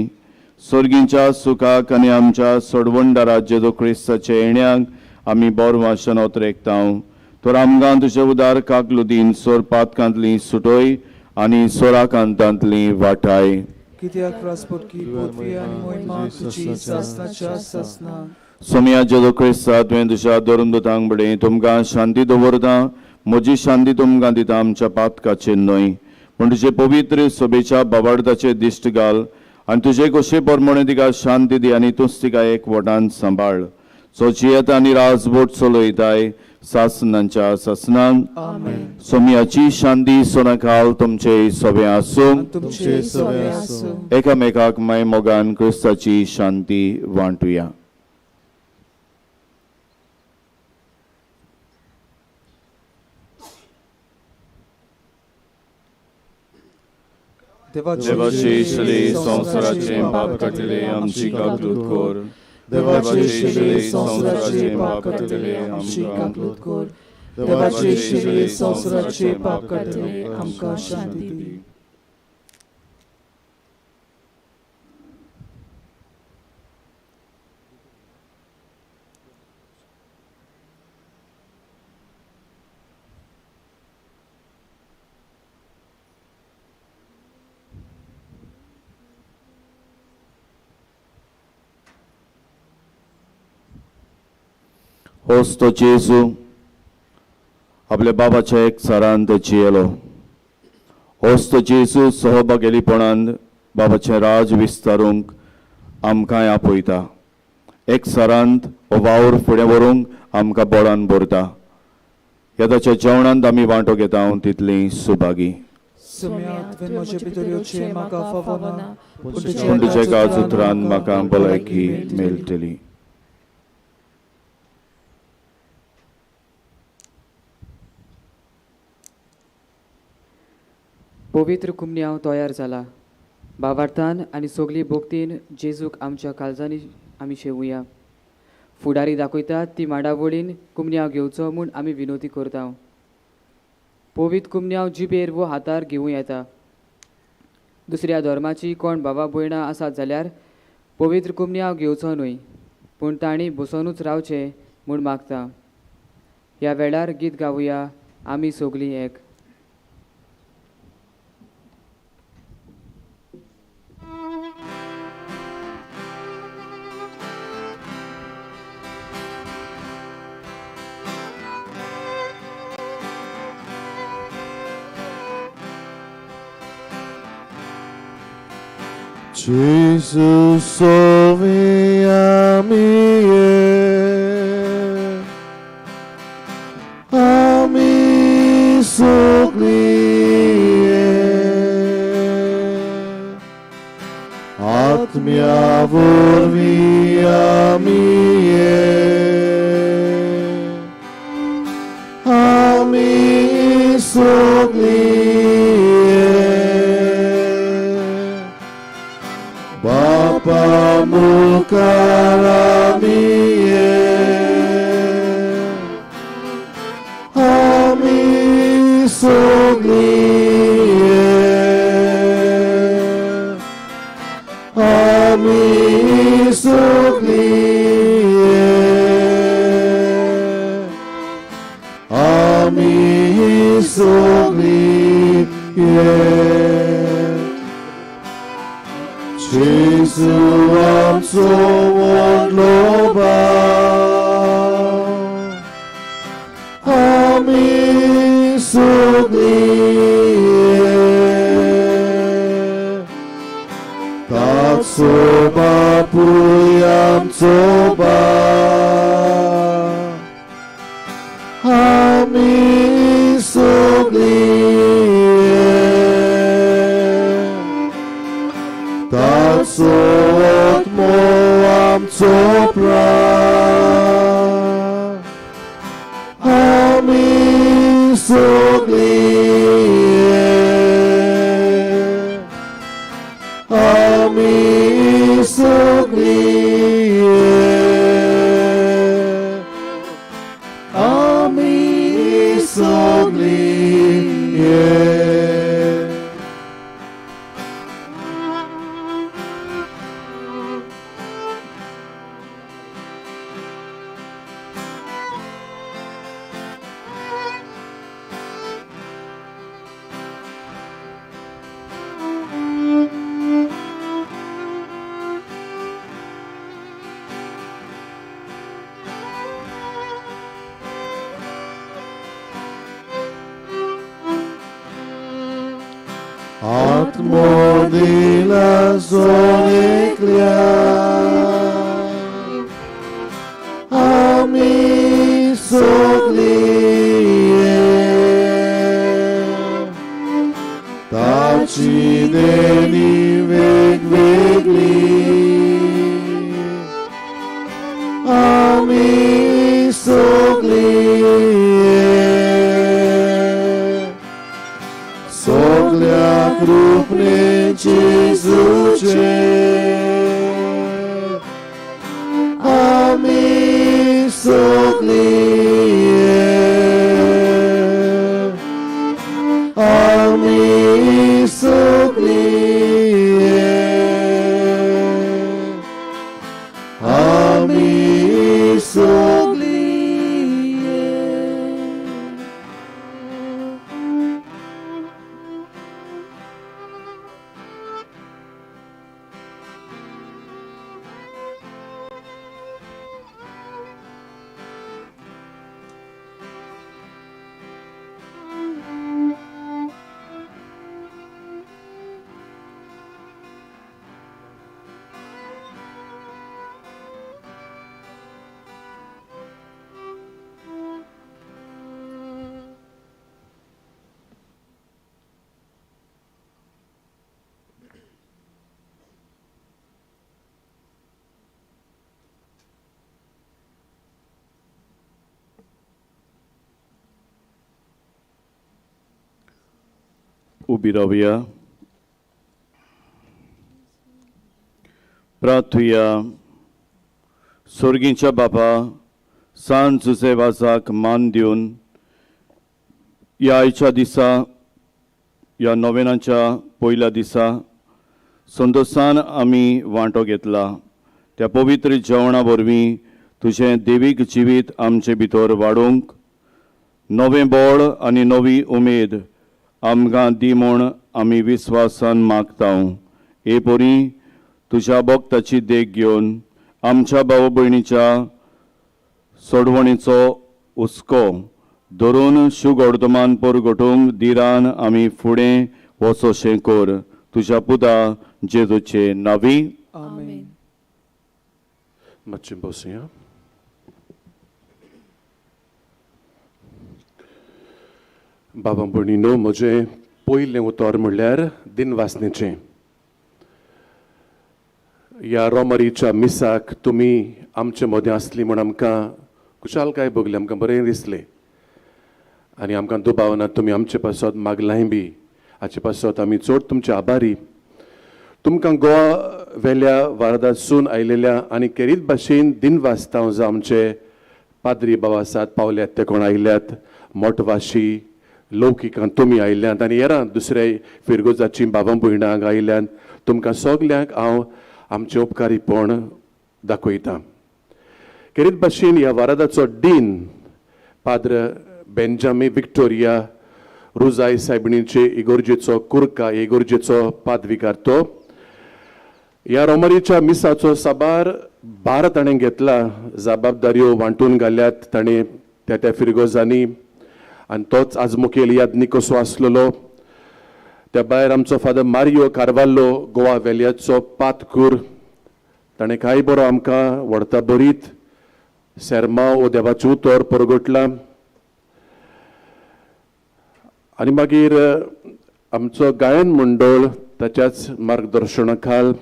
सर्गींच्या सुखाक आनी आमच्या सोडवणदारा जेजू क्रिस्ताच्या येण्याक आमी बोरवाशन ओतरेकतांव. तर आमकां तुजे उदार काकलुदीन सोर पातकांतली सुटोय आनी सोराकांतांतली वाटाय. कित्याक राजपोटकी पृथ्वी आनी मोहिमा तुजी सासनाच्या सासना. सोमया जेजू क्रिस्ता, तुवें तुज्या धर्मदूतांक बडय, तुमकां शांती दवरता, म्हजी शांती तुमकां दिता, आमच्या पातकाचेर न्हय पूण तुजे पवित्र सभेच्या बाबार्दाचेर दिश्ट घाल आनी तुजे कशे प्रमाणे तिका शांती दी आनी तूंच तिका एक वटान सांबाळ. सो जियेता आनी राजबोट चलयताय सासनांच्या सासनांक. सोमयाची शांती सोनाकाल तुमचे सगळे आसूं. एकामेकाक माय मोगान क्रिस्ताची शांती वांटुया. देवाचे श्री संवसाराचे पाप काडटले आमची काकलूत कर. देवाचे श्री संवसाराचे पाप काडटले आमची काकलूत कर. देवाचे श्री संवसाराचे पाप काडटले आमकां शांती दी. होच तो जेजू आपल्या बाबाच्या एकचारान जियेलो. होच तो जेजू सहभागेलीपणान बाबाचें राज विस्तारूंक आमकांय आपयता. एकचारांत हो वावर फुडें व्हरूंक आमकां बळान भरता. ह्या ताच्या जेवणांत आमी वांटो घेता तितली सुभागी. पूण तुज्या एकाच उतरान म्हाका भलायकी मेळटली. पवित्र कुमन्यांव तयार जाला. भावार्थान आनी सगली भक्तीन जेजूक आमच्या काळजांनी आमी शेवुया. फुडारी दाखयतात ती मांडावळीन कुमन्यांव घेवचो म्हूण आमी विनोती करता. पवित्र कुमन्यांव जिबेर वो हातार घेवं येता. दुसऱ्या धर्माची कोण बाबा भयणां आसात जाल्यार पवित्र कुमन्यांव घेवचो न्हय, पूण तांणी बसोनूच रावचें म्हूण मागता. ह्या वेळार गीत गावया आमी सगलीं एक. Jesus sovi amie, ami soglie, आत्म्या वरवीं आमी ये, आमी सगळीं ये, बापा मुखार आमी ये, आमी सगळीं ये, आमी सगळीं ये, आमी सगळीं ये. जेजू आमचो व्हडलो बाप, आमी सगळीं ये, ताचो बापूय आमचो बाप, आमी सगळीं ये, ताचो आत्मो आमचो प्राण, आमी सगळीं ये, आमी सगळीं ये, आमी सगळीं ये. आत्मो दिला जोनेकल्या, आमी सगळीं ये, ताची देणी वेगवेगळी, आमी सगळीं ये, सगळ्या कृपणे जेजूचे, आमी सगळीं ये, आमी सगळीं ये, आमी सगळीं ये. उबी रावया. प्रार्थुया. सोर्गींच्या बापा, सान जुजे वाजाक मान दिवन ह्या आयच्या दिसा, ह्या नोवेनाच्या पयल्या दिसा संतोसान आमी वांटो घेतला. त्या पवित्र जेवणा वरवीं तुजें देवीक जिवीत आमचे भितर वाडोवंक नवें बळ आनी नवी उमेद आमकां दी म्हूण आमी विस्वासान मागता. हे परी तुज्या भक्ताची देख घेवन आमच्या भाव भयणीच्या सोडवणीचो हुस्को धरून शुगोर्दमान परगटूंक दिरान आमी फुडें वचोशें कर. तुज्या पुता जेजूचे नांवी आमेन. मातशें बसया. बाबा भयणीनो, म्हजें पयलें उतर म्हणल्यार दिनवासनेचें. ह्या रोमरीच्या मिसाक तुमी आमचे मदें आसली म्हूण आमकां खुशालकाय भोगली, आमकां बरें दिसलें आनी आमकां दुबाव ना तुमी आमचे पासत मागलांय बी. हाचे पासत आमी चड तुमचे आभारी. तुमकां गोवा वेल्या वारदासून आयलेल्या आनी खेरीत भाशेन दिनवास्तांव जावं आमचे पाद्री बाबा आसात पावल्यात ते कोण आयल्यात, मोटवाशी लौकिकां तुमी आयल्यात आनी हेरां दुसरे फिरगोजाची बाबा भयणां हांगा आयल्यात. तुमकां सगल्यांक हांव आमचें उपकारीपण दाखयतां. खेरीत भाशेन ह्या वारादाचो डीन पाद्र बेंजामी विक्टोरिया रुजाय सायबिणीचे इगोर्जेचो कुर्का इगोर्जेचो पादविकार तो ह्या रोमरीच्या मिसाचो साबार भार ताणें घेतला, जबाबदाऱ्यो वांटून घाल्यात ताणें त्या त्या फिरगोजांनी आनी तोच आज मुखेल यादनी कसो आसलेलो. त्या भायर आमचो फादर मारियो कार्वाल्लो गोवा वेल्याचो पातकूर ताणें कांय बरो आमकां व्हडता बरीत सेर्मांव ओ देवाचें उतर परगटलां. आनी मागीर आमचो गायन मंडळ ताच्याच मार्गदर्शना खाल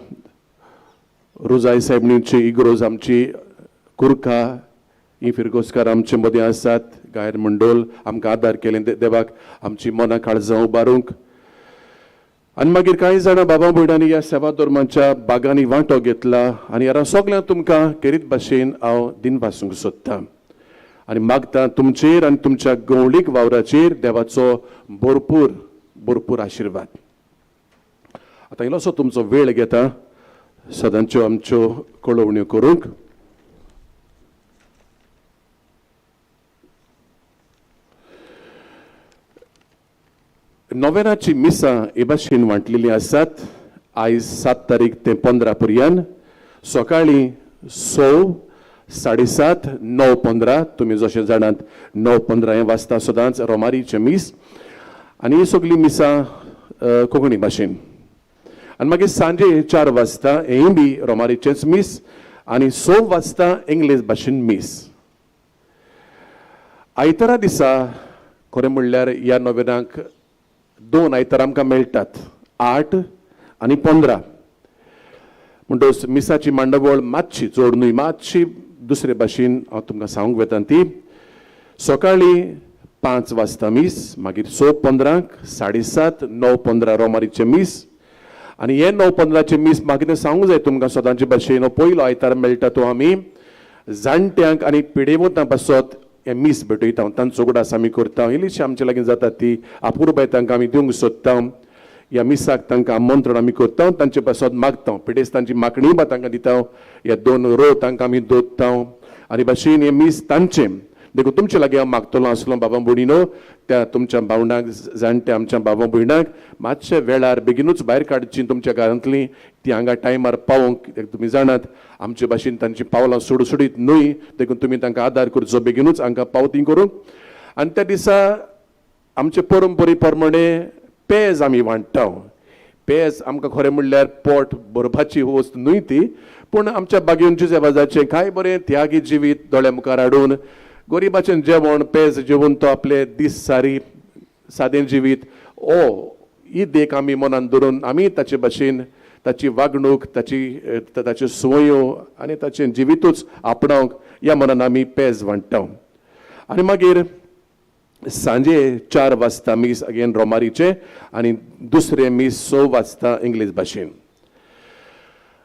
रुजाय सायबणीची इग्रोज आमची कुर्का ही फिरगोजकार आमचे मदीं आसात. गायन मंडळ आमकां आदार केले देवाक आमची मनां काळजां उबारूंक. आनी मागीर कांय जाणां बाबा भयणांनी ह्या सेवा धर्माच्या बागांनी वांटो घेतला आनी ह्या सगळ्यांक तुमकां खेरीत भाशेन हांव दिनवासूंक सोदतां आनी मागता तुमचेर आनी तुमच्या गवळीक वावराचेर देवाचो भरपूर भरपूर आशिर्वाद. आतां इल्लोसो तुमचो वेळ घेता सदांच्यो आमच्यो कळोवण्यो करूंक. नोवेनाची मिसां हे भाशेन वांटलेलीं आसात. आयज 7 तारीख ते 15 पर्यंत सकाळीं 6, 7:30, 9:15. तुमी जशें जाणात 9:15 हें वाजता सदांच रोमारीचें मीस आनी ही सगळीं मिसां कोंकणी भाशेन. आनी मागीर सांजे 4 वाजता हेंय बी रोमारीचेंच मीस आनी 6 वाजता इंग्लीश भाशेन मीस. आयतारा दिसा खरें म्हणल्यार ह्या नोवेनाक 2 आयतार आमकां मेळटात, 8 आनी 15. म्हणटकच मिसाची मांडावळ मातशी चड न्हय, मातशी दुसरे भाशेन हांव तुमकां सांगूंक वता ती. सकाळीं 5 वाजता मीस, मागीर 6:15, 7:30, 9:15 रोमारीचें मीस. आनी हें 9:15चें मीस म्हाका कितें सांगूंक जाय तुमकां सदांचे भाशेन हो पयलो आयतार मेळटा तो आमी जाणट्यांक आनी पिडेवंतां पासत हें मीस भेटयता, तांचो उगडास आमी करता. इल्लीशी आमचे लागीं जाता ती अपुरबाय तांकां आमी दिवंक सोदता. ह्या मिसाक तांकां आमंत्रण आमी करता, तांचे पासत मागता, पिडेस्तांची मागणी बा तांकां दिता, ह्या 2 रो तांकां आमी दोत्ता आनी भाशेन हें मीस तांचें. देखून तुमचे लागीं हांव मागतलो आसलो बाबा भयणीनो, त्या तुमच्या भावंडांक जाणट्या आमच्या बाबा भयणांक मातशे वेळार बेगिनूच भायर काडची तुमच्या घरांतली, ती हांगा टायमार पावोवंक. तुमी जाणात आमचे भाशेन तांची पावलां सुडसुडीत न्हय, देखून तुमी तांकां आदार करचो बेगिनूच हांकां पावती करूंक. आनी त्या दिसा आमचे परंपरे प्रमाणे पेज आमी वांट्टा. पेज आमकां खरें म्हणल्यार पोट भरपाची वस्त न्हय ती, पूण आमच्या बागेवन जुजेबाजाचें कांय बरें त्यागी जिवीत दोळ्या मुखार हाडून गरिबाचें जेवण पेज जेवण तो आपले दीस सारी सादें जिवीत ओ ही देख आमी मनान धरून आमी ताचे भाशेन ताची वागणूक ताची ताच्यो संवयो आनी ताचें जिवितूच आपणावंक ह्या मनान आमी पेज वांट्टा. आनी मागीर सांजे 4 वाजता मीस अगेन रोमारीचें आनी दुसरें मीस 6 वाजता इंग्लीश भाशेन.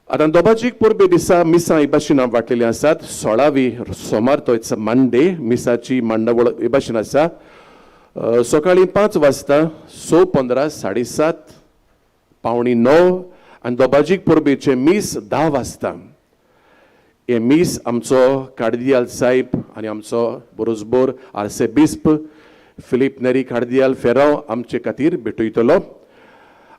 आतां दोबाजीक परबे दिसा मिसां हे भाशेन वांटलेलीं आसात. 16वी सोमार तो it's Monday मिसाची मांडावळ हे भाशेन आसा. सकाळीं 5 वाजता, 6:15, 7:30, 8:45 आनी दोबाजीक परबेचें मीस 10 वाजता. हें मीस आमचो कार्दियाल साहेब आनी आमचो बरोजबोर आर्सेबिस्प फिलीप नेरी कार्दियाल फेरांव आमचे खातीर भेटयतलो.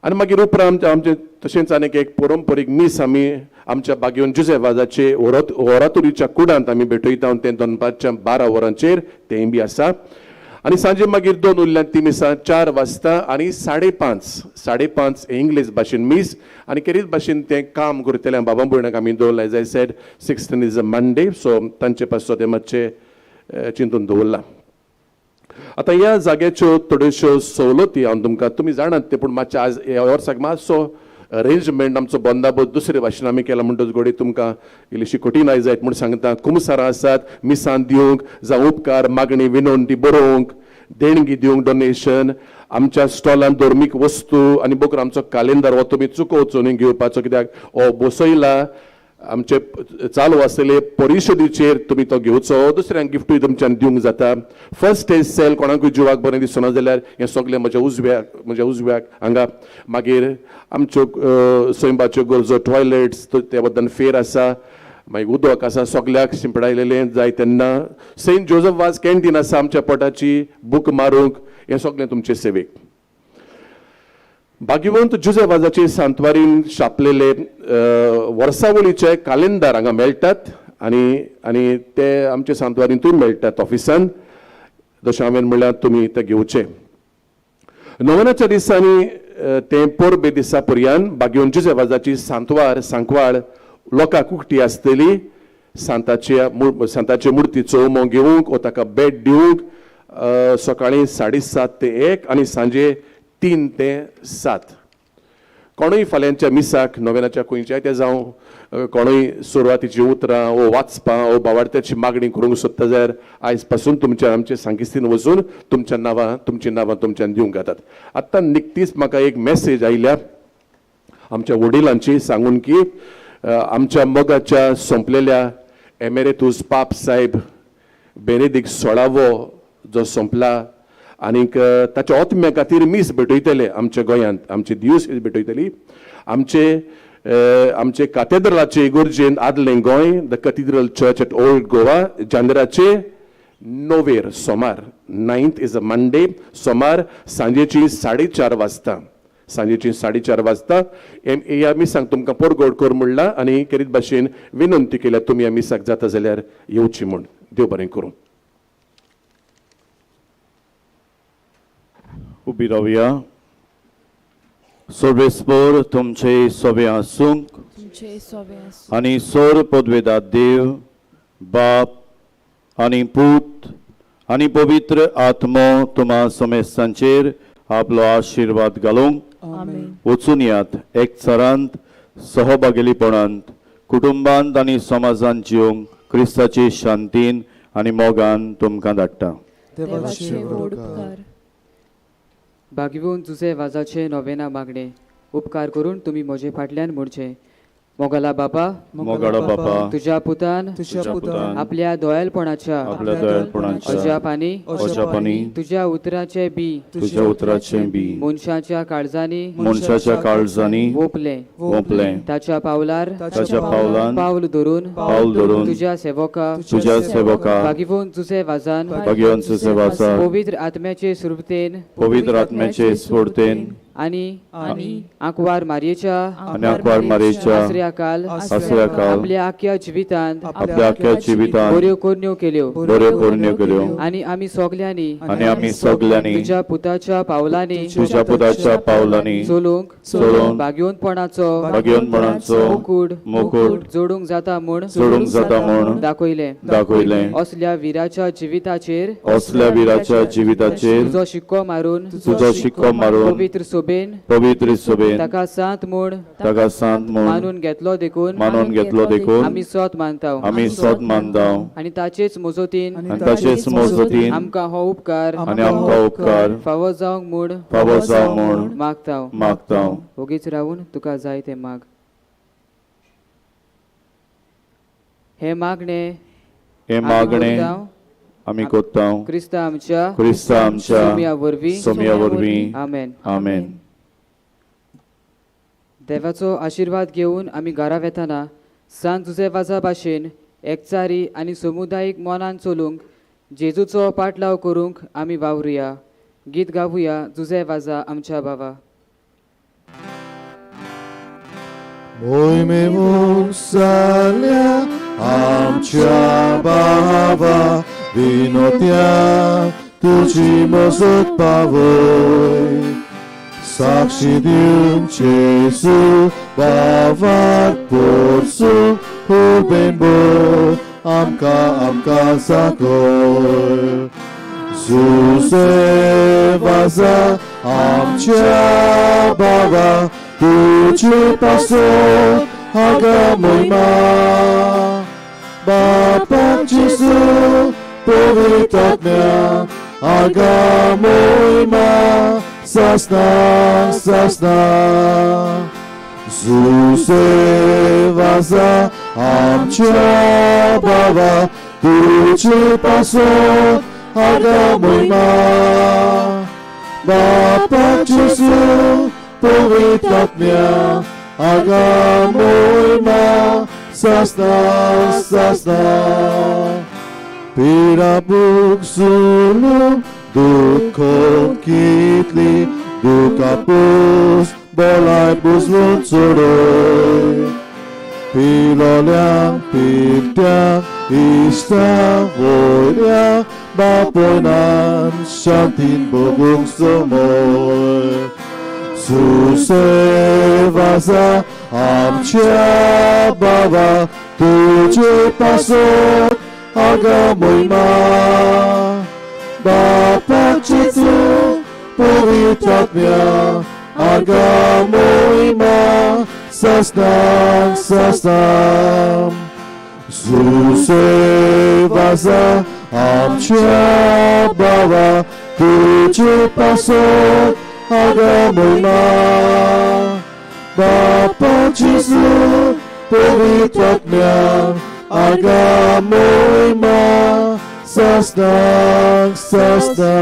आनी मागीर उपरांत आमचें तशेंच आनीक एक परंपरीक मीस आमी आमच्या बागेवन जुजेवाजाचे ओरातोरीच्या कुडांत आमी भेटयता, तें दनपारच्या 12 वरांचेर तेंय बी आसा. आनी सांजे मागीर 2 उरल्यात ती मिसां 4 वाजता आनी 5:30, 5:30 इंग्लीश भाशेन मीस. आनी खेरीत भाशेन तें काम करतलें बाबा भयणाक आमी दवरलां. As I said 16 is a Monday, so तांचे पासत तें मातशें चिंतून दवरलां. आतां ह्या जाग्याच्यो थोड्योश्यो सवलती हांव तुमकां, तुमी जाणात ते, पूण मातशें आज ह्या वर्साक मातसो अरेंजमेंट आमचो बंदाबोस्त दुसरे भाशेन आमी केला म्हणटच घडये तुमकां इल्लीशी कठीणाय जायत म्हूण सांगता. कुमसारां आसात मिसान दिवंक जावं उपकार मागणी विनवणी बरोवंक, देणगी दिवंक, डोनेशन. आमच्या स्टॉलान धर्मीक वस्तू आनी बकर आमचो कालेंदार हो तुमी चुकोवचो न्ही घेवपाचो, कित्याक हो बसयला आमचे चालू आसलेले परिशदेचेर तुमी तो घेवचो. दुसऱ्यांक गिफ्टूय तुमच्यान दिवंक जाता. फर्स्ट एड सेल कोणाकूय जिवाक बरें दिसना जाल्यार हें सगळें म्हज्या उजव्याक हांगा. मागीर आमच्यो सैमाच्यो गरजो टॉयलेट्स त्या बद्दल फेर आसा, मागीर उदक आसा सगल्याक शिंपडायलेलें जाय तेन्ना. सेंट जोजफ वाज कॅन्टीन आसा आमच्या पोटाची बूक मारूंक. हें सगळें तुमचे सेवेक. भाग्यवंत जुझे वाजाचे सांतवारीन छापलेले वर्सावळीचे कालेंदार हांगा मेळटात आनी आनी ते आमचे सांतवारींतूय मेळटात ऑफिसान. जशें हांवें म्हणल्यार तुमी ते घेवचे. नोवेनाच्या दिसांनी ते परबे दिसा पर्यान भाग्यवंत जुझे वाजाची सांतवार सांकवाळ लोकांक उकटी आसतली. सांताचे मुर्तीचो उमो घेवंक वो ताका भेट दिवंक सकाळीं 7:30 ते 1 आनी सांजे 3 ते 7. कोणूय फाल्यांच्या मिसाक नोवेनाच्या खंयच्याय ते जावं कोणूय सुरवातीची उतरां वो वाचपां वो बावाडत्याची मागणी करूंक सोदता जाल्यार आयज पासून तुमच्या आमचे सांकिस्तीन वचून तुमच्या नांवां तुमची नांवां तुमच्यान दिवंक जातात. आत्तां निकतीच म्हाका एक मॅसेज आयल्या आमच्या वडिलांची सांगून की आमच्या मोगाच्या सोंपलेल्या एमेरेतूस पाप साहेब बेनेदीक 16वो जो सोंपला आनीक ताच्या आत्म्या खातीर मीस भेटयतले आमच्या गोंयांत, आमची दिवस भेटयतली. आमचे आमचे कातेद्रलाचे इगोर्जेन आदलें Goa, the cathedral church at old Goa, जांद्राचे 9 सोमार, 9th is a Monday, सोमार सांजेची 4:30 वाजता, सांजेची 4:30 वाजता ह्या मिसाक तुमकां पोरगोड कर म्हणला आनी केरीत भाशेन विनंती केल्या तुमी ह्या मिसाक जाता जाल्यार येवची म्हूण. देव बरें करूं. उबी रावया. सर्वेस्पर तुमचे सोबे आसूंक आनी सोर पदवेदात देव बाप आनी पूत आनी पवित्र आत्मो तुमा समेस्तांचेर आपलो आशिर्वाद घालूंक. वचून यात एकचारांत, सहभागेलीपणांत, कुटुंबांत आनी समाजांत जिवंक क्रिस्ताचे शांतीन आनी मोगान तुमकां धाडटा. भाग्यवंत जुझे वाजाचे नोवेना मागणे उपकार करून तुमी म्हजे फाटल्यान म्हणचें. मोगाला बापा, मोगाळा बापा, तुज्या पुतान, तुज्या पुतान आपल्या दयाळपणाच्या, आपल्या दयाळपणाच्या अजापांनी, अजापांनी तुज्या उतराचें बी, तुज्या उतराचें बी मनशाच्या काळजांनी, मनशाच्या काळजांनी वोपलें, वोपलें, ताच्या पावलार, ताच्या पावलान पावल धरून, पावल धरून तुज्या सेवका, तुज्या सेवका भाग्यवंत जुझे वाजान, भाग्यवंत जुझे वाजान पवित्र आत्म्याचे स्फूर्तेन, पवित्र आत्म्याचे स्फूर्तेन आनी आंकवार मारयेच्या, आनी आंकवार मारयेच्या आसऱ्याकाल, आसऱ्याकाल आपल्या आख्या जिवितांत, आपल्या आख्या जिवितांत बऱ्यो करण्यो केल्यो, बऱ्यो करण्यो केल्यो आनी आमी सगल्यांनी, आनी आमी सगल्यांनी तुज्या पुताच्या पावलांनी, तुज्या पुताच्या पावलांनी चलूंक, चलूंक भाग्यवंतपणाचो, भाग्यवंतपणाचो मुकूट, मुकूट जोडूंक जाता म्हूण, जोडूंक जाता म्हूण दाखयलें, दाखयलें. असल्या विराच्या जिविताचेर, असल्या विराच्या जिविताचेर तुजो शिक्को मारून, तुजो शिक्को मारून पवित्र सोबेन, पवित्र सोबेन ताका सांत म्हूण, ताका सांत म्हूण मानून घेतलो देखून, मानून घेतलो देखून आमी सोत मानता, आमी सोत मानता आनी ताचेच मजतीन, आनी ताचेच मजतीन आमकां हो उपकार, आनी आमकां उपकार फावो जावंक म्हूण, फावो जावंक म्हूण मागता, मागता. ओगीच रावून तुका जाय तें माग. हे मागणे, हे मागणे आमी कोत्ता क्रिस्ता आमच्या, क्रिस्ता आमच्या सोम्या वरवीं, सोम्या वरवीं. आमेन. आमेन. देवाचो आशिर्वाद घेवन आमी घरा वेताना सांत जुझे वाजा भाशेन एकचारी आनी समुदायीक मनान चलूंक जेजूचो पाटलाव करूंक आमी वावरुया. गीत गावुया जुझे वाजा आमच्या बाबा. मोहिमेवून साल्या आमच्या बाबा विनोत्या तुजी मजत पावय, साक्षी दिवन जेजू बाबाक पोरसूं उबेन बोल आमकां आमकां जागय. जुझे वाजा आमच्या बाबा तुजे पासत आगा मोहिमा बापा जेजू पवित्र आत्म्या आगा मोहिमा सासना सासना जुसे वाजा आमच्या बाबा तुजे पासत आगा मोहिमा बापा जेजू पवित्र आत्म्या आगा मोहिमा सासना सासना पिडा भूक जुलूम दुःख कितली दुखा पूस बोलाय बुजून चडय पिलोल्यांक पिकट्यांक इश्टांक वयल्या बापोनान शांतीन भोगूंक समय सुसे वाजा आमच्या बाबा तुजे पासत आगा मोहिमा बापा जेजू पवित्र आत्म्या आगा मोहिमा सासना सासना जुसे वाजा आमच्या बाबा तुजे पासत आगा मोहिमा बापा जेजू पवित्र आत्म्या आगा मोहिमा सासना सासना.